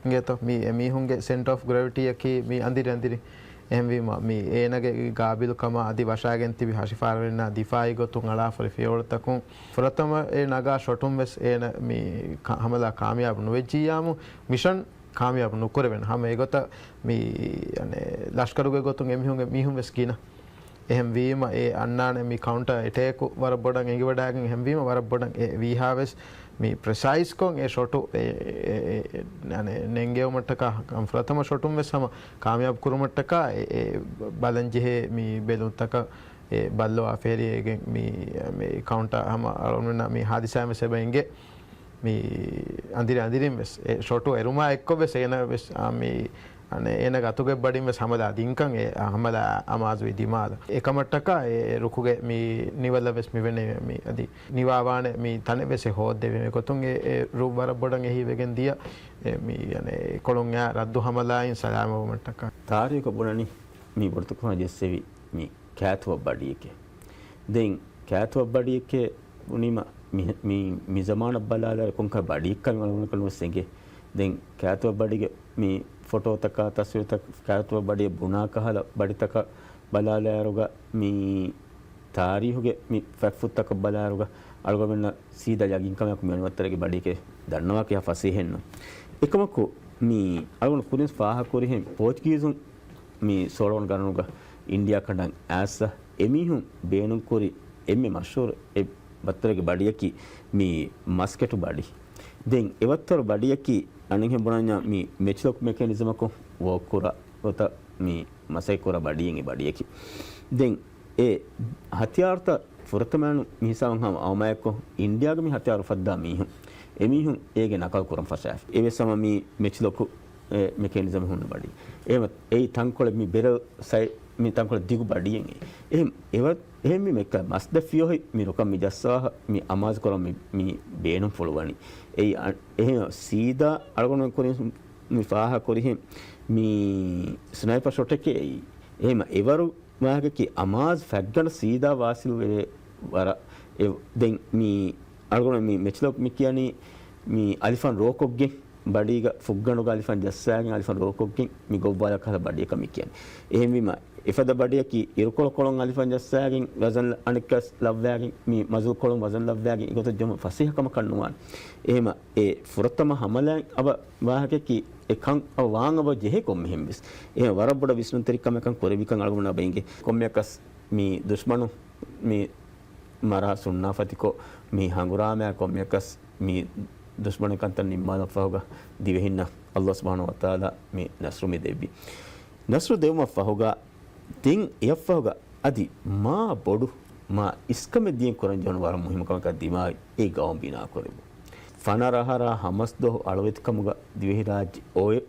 އިނގޭތޯ؟ މި އެ މީހުންގެ ސެންޓަރ އޮފް ގްރެވިޓީއަކީ މި އަނދިރި އަނދިރި. އެހެންވީމަ، މި އޭނަގެ ގާބިލުކަމާ އަދި ވަށާގެން ތިބި ހަށިފަހަރުންނާ ދިފާއީ ގޮތުން އަޅާފަރި ފިޔަވަޅުތަކުން ފުރަތަމަ އެ ނަގާ ޝޮޓުން ވެސް އޭނަ މި ކަ-، ހަމަލާ ކާމިޔާބު ނުވެއްޖިއްޔާމު، މިޝަން ކާމިޔާބު ނުކުރެވެން. ހަމަ އެގޮތަށް މި، އަނެއް، ލަޝްކަރުގެ ގޮތުން އެމީހުންގެ މީހުން ވެސް ގިނަ. އެހެންވީމަ، އެ އަންނާނެ މި ކައުންޓަރ އެޓޭކު ވަރަށް ބޮޑަށް އެނގިވަޑައިގެން އެހެންވީމަ، ވަރަށް ބޮޑަށް އެ ވީހާވެސް މި ޕްރިސައިޒްކޮށް އެ ޝޮޓު އެ، އެ، އެ، އެ، އަނެއް، ނެންގެވުމަށްޓަކާ، ފުރަތަމަ ޝޮޓުން ވެސް ހަމަ ކާމިޔާބު ކުރުމަށްޓަކާ އެ، އެ، ބަލަންޖެހޭ މި ބެލުންތަކަށް އެ ބައްލަވާ ފެހެރި އޭގެން މި، މި ކައުންޓަރ ހަމަ އަޅުގަނޑުމެންނަށް މި ހާދިސާއިން ވެސް އެބަ އެނގޭ. މި އަނދިރި އަނދިރިން ވެސް އެ ޝޮޓު އެރުމާ އެއްކޮށް ވެސް އޭނަ ވެސް، އާ، މި އަނެއް އޭނަގެ އަތުގެ ބަޑިން ވެސް ހަމަލާ ދިންކަން އެ ހަމަލާ އަމާޒުވި ދިމާލަށް. އެކަމަށްޓަކާ އެ ރުކުގެ މި ނިވަލަށް ވެސް މި ވެނެ މި އަދި ނިވާވާނެ މި ތަނެއް ވެސް އެ ހޯއްދެވީމެ ގޮތުން އެ، އެ ރުއް ވަރަށް ބޮޑަށް އެހީވެގެން ދިޔަ އެ މި އަނެއް ކޮޅުން އެ ރައްދު ހަމަލާއިން ސަލާމަތްވުމަށްޓަކާ. ތާރީޚަކަށް ބުނަނީ މި ބޮޑުތަކުރުފާނަށް ޖެއްސެވި މި ކާތުވަ ބަޑިއެކޭ. ދެން ކާތުވަ ބަޑިއެކޭ ބުނީމަ މި، މި، މި ޒަމާނަށް ބަލާލާ ކޮންކަހަލަ ބަޑިއެއްކަން އަޅުގަނޑަކަށް ނުވެސް އެނގޭ. ދެން ކާތުވަ ބަޑިގެ މި ފޮޓޯތަކާ، ތަސްވީރުތައް، ކާތުވަ ބަޑިއެއް ބުނާ ކަހަލަ ބަޑިތަކަށް ބަލާލާއިރުގަ މި ތާރީހުގެ މި ފެކްޓްތަކަށް ބަލާއިރުގަ އަޅުގަނޑުމެންނަށް ސީދާ ޔަގީންކަމެއް މިވަނީ މައްތަރެއްގެ ބަޑިއެކޭ ދަންނަވާކަށް ފަސޭހައެއްނު. އެކަމަކު މި އަޅުގަނޑު ކުރިން ފާހަގަކުރިހެން ޕޯޗުގީޒުން މި ސޯޅަ ވަނަ ގަރުނުގަ އިންޑިއާ ކަނޑަށް އައިސް އެމީހުން ބޭނުންކުރި އެންމެ މަޝްހޫރު އެއް ބައްތަރެއްގެ ބަޑިއަކީ މި މަސްކެޓު ބަޑި. ދެން އެ ބައްތަރު ބަޑިއަކީ އަނެއްހެން ބުނަންޏާ މި މެޗްލޮކް މެކޭނިޒަމަކުން ވޯކް ކުރާ ގޮތަށް މި މަސައްކަތް ކުރާ ބަޑިއެއް އެ ބަޑިއަކީ. ދެން އެ ހަތިޔާރުތައް ފުރަތަމައިން މި ހިސާބަށް ހަމަ އައުމާއެކު އިންޑިއާގެ މި ހަތިޔާރު އުފައްދާ މީހުން އެމީހުން އޭގެ ނަކަލު ކުރަން ފަށާފި. އެވެސް ހަމަ މި މެޗްލޮކު އެ މެކޭނިޒަމެއް ހުންނަ ބަޑި. އެހެން އެއީ ތަންކޮޅެއް މި ބެރެލް ސައި މި ތަންކޮޅެއް ދިގު ބަޑިއެއް އެ. އެހެން އެވަ-، އެހެން މި މެކްކަ މަސްދަށް ފިޔޮހި މި ރުކަން މި ޖައްސާފަ މި އަމާޒު ކުރަން މި، މި ބޭނުންފުޅު ވަނީ. އެއީ އަ-، އެހެން ސީދާ އަޅުގަނޑު ކުރިން މި ފާހަގަ ކުރިހެން މި ސްނައިޕަ ޝޮޓެކޭ އެއީ. އެހެން އެވަރު ވާހަކަކީ އަމާޒު ފަތްގަނޑަށް ސީދާ ވާސިލު ވެވޭ ވަރަށް. އެ، ދެން މި އަޅުގަނޑު މި މެޗްލޮކް މި ކިޔަނީ މި އަލިފަން ރޯކޮށްގެން ބަޑީގަ ފުށްގަނޑުގަ އަލިފަން ޖައްސާގެން އަލިފަން ރޯކޮށްގެން މި ގޮއްވާލާ ކަހަލަ ބަޑިއަކަށް މި ކިޔަނީ. އެހެންވީމަ، އެފަދަ ބަޑިއަކީ އިރުކޮޅު ކޮޅުން އަލިފަން ޖައްސާގެން ވަޒަން އަނެއްކާސް ލައްވާގެން މި މަޒުލު ކޮޅުން ވަޒަން ލައްވާގެން އެގޮތަށް ޖެހުމަށް ފަސޭހަ ކަމަކަށް ނުވާނެ. އެހެމަ އެ ފުރަތަމަ ހަމަލާއިން އަބަ ވާހަކައަކީ އެކަން އަބަ ވާން އަބަ ޖެހޭ ކޮންމެހެން ވެސް. އެހެން ވަރަށް ބޮޑަށް ވިސްނުންތެރިކަމެއް ކަން ކުރެވިކަން އަޅުގަނޑު އަބަ އިނގޭ. ކޮންމެއަކަސް މި ދުޝްމަނު މި މަރާ ސުންނާފަތިކޮށް، މި ހަނގުރާމައާ ކޮންމެއަކަސް މި ދުޝްމަނު ކަންތައް ނިންމާލަން ފަހުގަ ދިވެހިންނަށް އައްލާހު ސުބްޙާނަހޫ ވަތަޢާލާ މި ނަޞްރު މި ދެއްވި. ނަޞްރު ދެވުމަށް ފަހުގަ ދެން އެއަށްފަހުގަ އަދި މާ ބޮޑު، މާ އިސްކަމެއް ދިޔައިން ކުރަން ޖެހުނު ވަރަށް މުހިއްމު ކަމަކަށް ދިމާވި އެ ގައުމު ބިނާކުރެއްވުން. ފަނަރަ އަހަރާ ހަމަސް ދުވަހު އަޅުވެތިކަމުގަ ދިވެހިރާއްޖެ އޮތް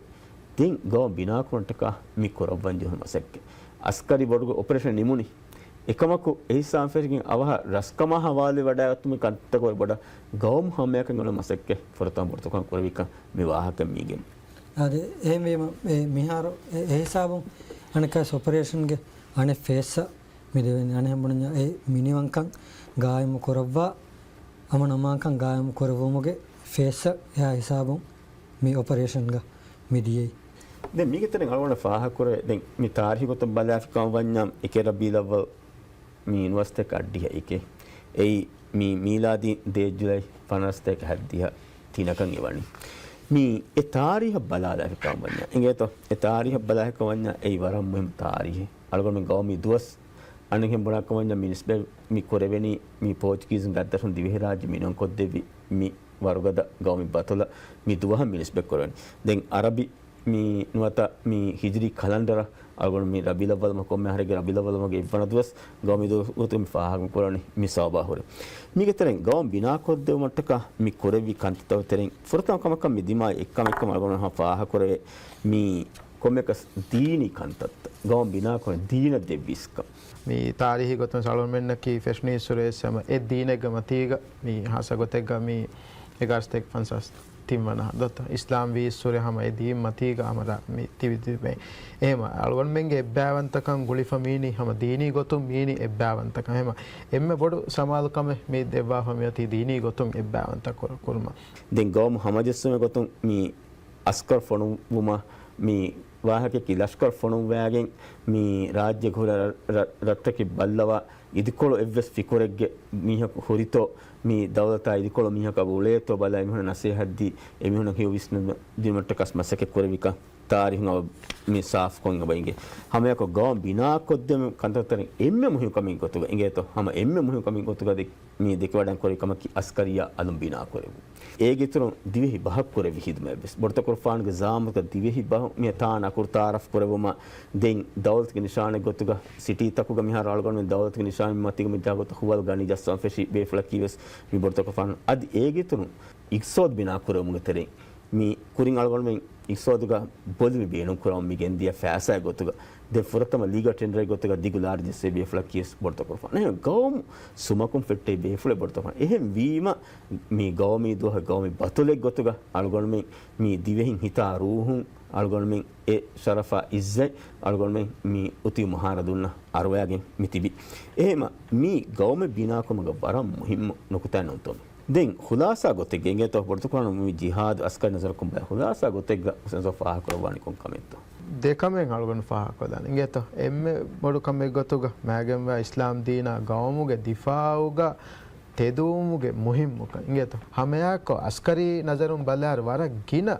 ދެން ގައުމު ބިނާކުރުމަށްޓަކާ މި ކުރައްވަން ޖެހުނު މަސައްކަތް. އަސްކަރީ ބޮޑުގެ އޮޕަރޭޝަން ނިމުނީ. އެކަމަކު އެހިސާބަށް ފެށިގެން އަވަހަށް ރަސްކަމާ ހަވާލުވެވަޑައިގަތުމުގެ ކަންތައްތަކުގެ ބޮޑަށް ގައުމު ހަމައަކަށް އެނގޭ މަސައްކަތް ފުރަތަމަ ބޮޑުތަކުން ކުރެވިކަން މި ވާހަކަ މީގެން. އާދެ، އެހެންވީމަ، އެ މިހާރު އެ، އެހިސާބުން އަނެއްކާސް އޮޕަރޭޝަންގެ އަނެއް ފޭސްއަށް މި ދެވެނީ. އަނެއްހެން ބުނަންޏާ އެ މިނިވަންކަން ގާއިމު ކުރައްވާ، އަމަން އަމާންކަން ގާއިމު ކުރެއްވުމުގެ ފޭސްއަށް އެހާ ހިސާބުން މި އޮޕަރޭޝަންގަ މި ދިޔައީ. ދެން މީގެ ތެރެއިން އަޅުގަނޑަށް ފާހަގަކުރޭ، ދެން މި ތާރީޚީ ގޮތުން ބަލާފިކަމަށް ވަންޏާ، އެކެއް ރަބީޢުލްއައްވަލް މި ނުވަސަތޭކަ އަށްޑިހަ އެކެއް. އެއީ މި މީލާދީ ދޭއް ޖުލައި ފަނަރަސަތޭކަ ހަތްދިހަ ތިނަކަށް އެވަނީ. މި އެ ތާރީޚަށް ބަލާލާފިކަމަށް ވަންޏާ، އިނގޭތޯ، އެ ތާރީޚަށް ބަލާފިކަމަށް ވަންޏާ، އެއީ ވަރަށް މުހިއްމު ތާރީޚެއް. އަޅުގަނޑު ގައުމީ ދުވަސް އަނެއްހެން ބުނާކަމަށް ވަންޏާ، މި ނިސްބަތް މި ކުރެވެނީ މި ޕޯޗުގީޒުންގެ އަތްދަށުން ދިވެހިރާއްޖެ މިނިވަންކޮށްދެއްވި މި ވަރުގަދަ ގައުމީ ބަތަލަށް މި ދުވަހަށް މި ނިސްބަތް ކުރެވެނީ. ދެން އަރަބި މި ނުވަތަ މި ހިޖުރީ ކަލަންޑަރަށް އަޅުގަނޑު މި ރަބީއުލްއައްވަލު މަހު ކޮންމެ އަހަރެއްގެ ރަބީއުލްއައްވަލު މަހުގެ އެއްވަނަ ދުވަސް ގައުމީ ދުވަހު ގޮތުގަ މި ފާހަގަކުރަނީ މި ސަބަބާ ހުރެ. މީގެ ތެރެއިން ގައުމު ބިނާކޮށްދެވުމަށްޓަކާ މި ކުރެއްވި ކަންތައްތަކުގެ ތެރެއިން ފުރަތަމަ ކަމަކަށް މި ދިމާވި އެއްކަމެއްކަމަށް އަޅުގަނޑު ހަމަ ފާހަގަކުރެވޭ މި ކޮންމެއަކަސް ދީނީ ކަންތައްތައް، ގައުމު ބިނާކުރަން ދީނަށް ދެއްވި އިސްކަން. މި ތާރީހީ ގޮތުން އަޅުގަނޑުމެންނަކީ ފެށުނީއްސުރެ ވެސް ހަމަ އެ ދީނެއްގެ މަތީގަ މި ހާއްސަ ގޮތެއްގަ މި އެގާރަ ސަތޭކަ ފަންސާސް ތިން ވަނަ ދޮތަ އިސްލާމް ވީއްސުރެ ހަމަ އެ ދީން މަތީގަ ހަމަ ރަ-، މި ތިބި ތިބެ. އެހެމަ އަޅުގަނޑުމެންގެ އެއްބައިވަންތަކަން ގުޅިފަ މީނީ ހަމަ ދީނީ ގޮތުން މީނީ އެއްބައިވަންތަކަން. އެހެމަ އެންމެ ބޮޑު ސަމާލުކަމެއް މި ދެއްވާފަ މިއޮތީ ދީނީ ގޮތުން އެއްބައިވަންތަ ކުރ-، ކުރުމަށް. ދެން ގައުމު ހަމަޖެއްސުމެއް ގޮތުން މި އަސްކަރު ފޮނުއްވުމަށް މި ވާހަކައަކީ ލަޝްކަރު ފޮނުއްވައިގެން މި ރާއްޖޭގެ ހުރި ރަ-، ރަ-، ރަށްޓަކި ބައްލަވާ އިދިކޮޅު އެއްވެސް ފިކުރެއްގެ މީހަކު ހުރިތޯ، މި ދައުލަތާ އިދިކޮޅު މީހަކަށް އުޅޭތޯ ބަލާ އެމީހުންނަށް ނަސޭހަތްދީ އެމީހުންނަށް ހެޔޮ ވިސްނުން ދިނުމަށްޓަކަސް މަސައްކަތް ކުރެވިކަން ތާރީހުން އަވަ މި ސާފުކޮށް އެބަ އިނގޭ. ހަމައެކަކު ގައުމު ބިނާކޮށްދެމު ކަންތައްތަރި އެންމެ މުހިންމު ކަމެއް ގޮތުގަ އިނގޭތޯ، ހަމަ އެންމެ މުހިންމު ކަމެއް ގޮތުގަ ދެ-، މި ދެކެވަޑަން ކުރެވި ކަމަކީ އަސްކަރިއްޔާ އަލުން ބިނާކުރެވުން. އޭގެ އިތުރުން ދިވެހި ބަހަށް ކުރެއްވި ހިދުމަތްވެސް. ބޮޑުތަކުރުފާނުގެ ޒާމުގަ ދިވެހި ބަހު މި ތާނަ އަކުރު ތައާރަފް ކުރެވުމަށް ދެން ދައުލަތުގެ ނިޝާނެއް ގޮތުގަ ސިޓީތަކުގަ މިހާރު އަޅުގަނޑުމެން ދައުލަތުގެ ނިޝާނެއް މަތީގަ މި ޖާގަތައް ހުވަލު ގަނީ ޖައްސަން ފެށި ބޭފުޅަކީވެސް މި ބޮޑުތަކުރުފާނު. އަދި އޭގެ އިތުރުން އިގްތިސޯދު ބިނާކުރެވުމުގެ ތެރެއިން މި ކުރިން އަޅުގަނޑުމެން އިގްތިސޯދުގަ ބޮލިމި ބޭނުންކުރަމުން މި ގެންދިޔަ ފައިސާއެއް ގޮތުގަ ދެން ފުރަތަމަ ލީގަލް ޓެންޑަރެއް ގޮތުގަ ދިގު ލާރި ޖެއްސޭ ބޭފުޅަކީވެސް ބޮޑުތަކުރުފާނު. އެހެން ގައުމު ސުމަކުން ފެއްޓެވި ބޭފުޅެއް ބޮޑުތަކުރުފާނު. އެހެން ވީމަ މި ގައުމީ ދުވަހު ގައުމީ ބަތުލެއް ގޮތުގަ އަޅުގަނޑުމެން މި ދިވެހިން ހިތާ ރޫހުން އަޅުގަނޑުމެން އެ ޝަރަފާ އިއްޒަތް އަޅުގަނޑުމެން މި އުތުބި މަހާރަދުންނަށް އަރުވައިގެން މި ތިބި. އެހެމަ މި ގައުމެއް ބިނާކުރުމުގަ ވަރަށް މުހިއްމު ނުކުތާއެއް ނޫންތޯ މި. ދެން ޚުލާސާ ގޮތެއްގަ އިނގޭތޯ ބޮޑުތަކުރުފާނު މި ޖިހާދު އަސްކަރީ ނަޒަރަކުން ބަލާ ޚުލާސާ ގޮތެއްގަ އުސްތާޒު ފާހަގަކުރައްވާނީ ކޮން ކަމެއްތޯ؟ ދެ ކަމެއް އަޅުގަނޑު ފާހަގަކޮށްލާނެ. އިނގޭތޯ އެންމެ ބޮޑު ކަމެއް ގޮތުގަ މާގެންވާ އިސްލާމް ދީނާ ގައުމުގެ ދިފާއުގަ ތެދުވުމުގެ މުހިއްމުކަން. އިނގޭތޯ ހަމައެއާއެއްކޮށް އަސްކަރީ ނަޒަރުން ބަލާއިރު ވަރަށް ގިނަ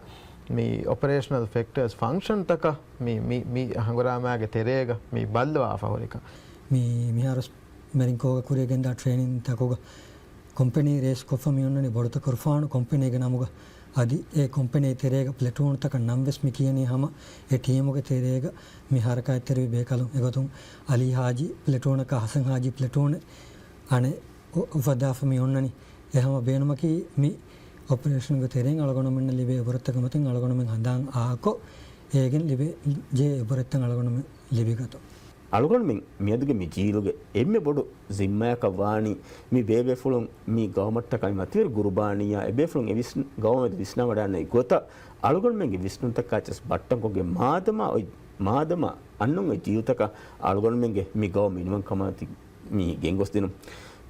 މި އޮޕަރޭޝަނަލް ފެކްޓާސް ފަންކްޝަންތަކަށް މި، މި، މި ހަނގުރާމާގެ ތެރޭގަ މި ބައްލަވާފަ ހުރިކަން. މި، މިހާރު މެރިންކޯގަ ކުރިޔަށްގެންދާ ޓްރޭނިންތަކުގަ ކޮމްޕެނީ ރޭސް ކޮށްފަ މި އޮންނަނީ ބޮޑުތަކުރުފާނު ކޮމްޕެނީގެ ނަމުގަ. އަދި އެ ކޮމްޕެނީ ތެރޭގަ ޕްލެޓޫންތަކަށް ނަން ވެސް މި ކިޔަނީ ހަމަ އެ ޓީމުގެ ތެރޭގަ މި ހަރަކާތްތެރިވި ބޭކަލުން. އެގޮތުން އަލީ ހާޖީ ޕްލެޓޫނަކާ ހަސަން ހާޖީ ޕްލެޓޫނެއް އަނެއް އު-، އުފައްދާފަ މި އޮންނަނީ. އެ ހަމަ ބޭނުމަކީ މި އޮޕަރޭޝަންގެ ތެރެއިން އަޅުގަނޑުމެންނަށް ލިބޭ އެބަރަށްތަކަށް މަތިން އަޅުގަނޑުމެން ހަނދާން އާކޮށް، އޭގެން ލިބޭ ޖެހޭ އެބަރަށްތައް އަޅުގަނޑުމެން ލިބިގަތުން. އަޅުގަނޑުމެން މިއަދުގެ މި ޖީލުގެ އެންމެ ބޮޑު ޒިންމާއަކަށް ވާނީ މި ބޭބޭފުޅުން މި ގައުމަށްޓަކާ މި މަތިވެރި ގުރުބާނީއާ އެބޭފުޅުން އެ ވިސްން-، ގައުމަށް ވިސްނާވަޑައިގަންނަ ގޮތަށް އަޅުގަނޑުމެންގެ ވިސްނުންތަކާ އެއްޗެސް ބައްޓަންކޮށްގެން މާދަމާ އޮތް، މާދަމާ އަންނަން އޮތް ޖީލުތަކަށް އަޅުގަނޑުމެންގެ މި ގައުމު މިނިވަންކަމާ މި ގެންގޮސްދިނުން.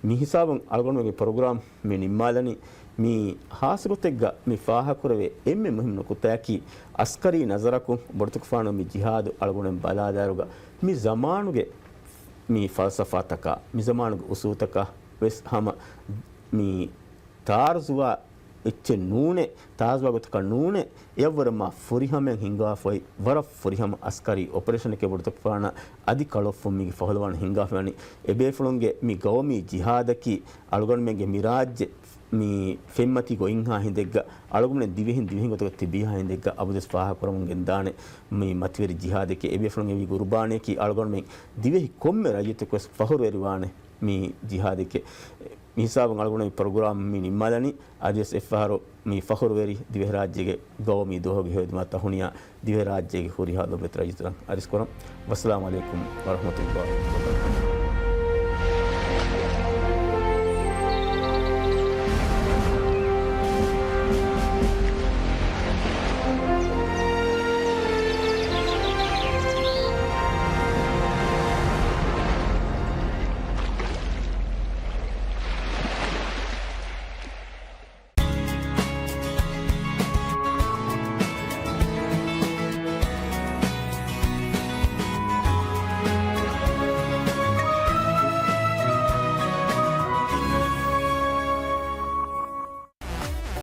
މި ހިސާބުން އަޅުގަނޑުމެންގެ ޕްރޮގްރާމް މި ނިންމާލަނީ. މި ހާއްސަ ގޮތެއްގަ މި ފާހަގަކުރެވޭ އެންމެ މުހިންމު ނުކުތާއަކީ، އަސްކަރީ ނަޒަރަކުން ބޮޑުތަކުރުފާނު މި ޖިހާދު އަޅުގަނޑުމެން ބަލާލާއިރުގަ މި ޒަމާނުގެ މި ފަލްސަފާތަކާ، މި ޒަމާނުގެ އުސޫލުތަކާ ވެސް ހަމަ މި ތާރުޒުވާ އެއްޗެއް ނޫނޭ، ތާޒުވާ ގޮތަކަށް ނޫނޭ، އެއަށްވުރެ މާ ފުރިހަމައިން ހިންގާފައި ވަރަށް ފުރިހަމަ އަސްކަރީ އޮޕަރޭޝަނެކޭ ބޮޑުތަކުރުފާނަށް އަދި ކަޅޮށްފުން މީގެ ފަހުލަވާން ހިންގާފައިވަނީ. އެބޭފުޅުންގެ މި ގައުމީ ޖިހާދަކީ އަޅުގަނޑުމެންގެ މި ރާއްޖެ މި ފެންމަތީ ގޮތްހާ ހިނދެއްގަ އަޅުގަނޑުމެން ދިވެހިން ދިވެހިން ގޮތުގަ ތިބިހާ ހިނދެއްގަ އަބަދުވެސް ފާހަގަކުރަމުން ގެންދާނެ މި މަތިވެރި ޖިހާދެކޭ. އެބޭފުޅުން އެވި ގުރުބާނެއަކީ އަޅުގަނޑުމެން ދިވެހި ކޮންމެ ރައްޔިތަކުވެސް ފަހުރުވެރިވާނެ މި ޖިހާދެކޭ. މި ހިސާބުން އަޅުގަނޑު މި ޕްރޮގްރާމް މި ނިންމާލަނީ. އަދިވެސް އެއްފަހަރު މި ފަޚުރުވެރި ދިވެހިރާއްޖޭގެ ގައުމީ ދުވަހުގެ ހެޔޮދިމާ ތަހުނިޔާ ދިވެހިރާއްޖޭގެ ހުރިހާ ލޮބުވެތި ރައްޔިތުންނަށް އަރިސްކުރަން. ވައްސަލާމު ޢަލައިކުމް ވަރަޙްމަތުﷲ ވަބަރަކާތުހު.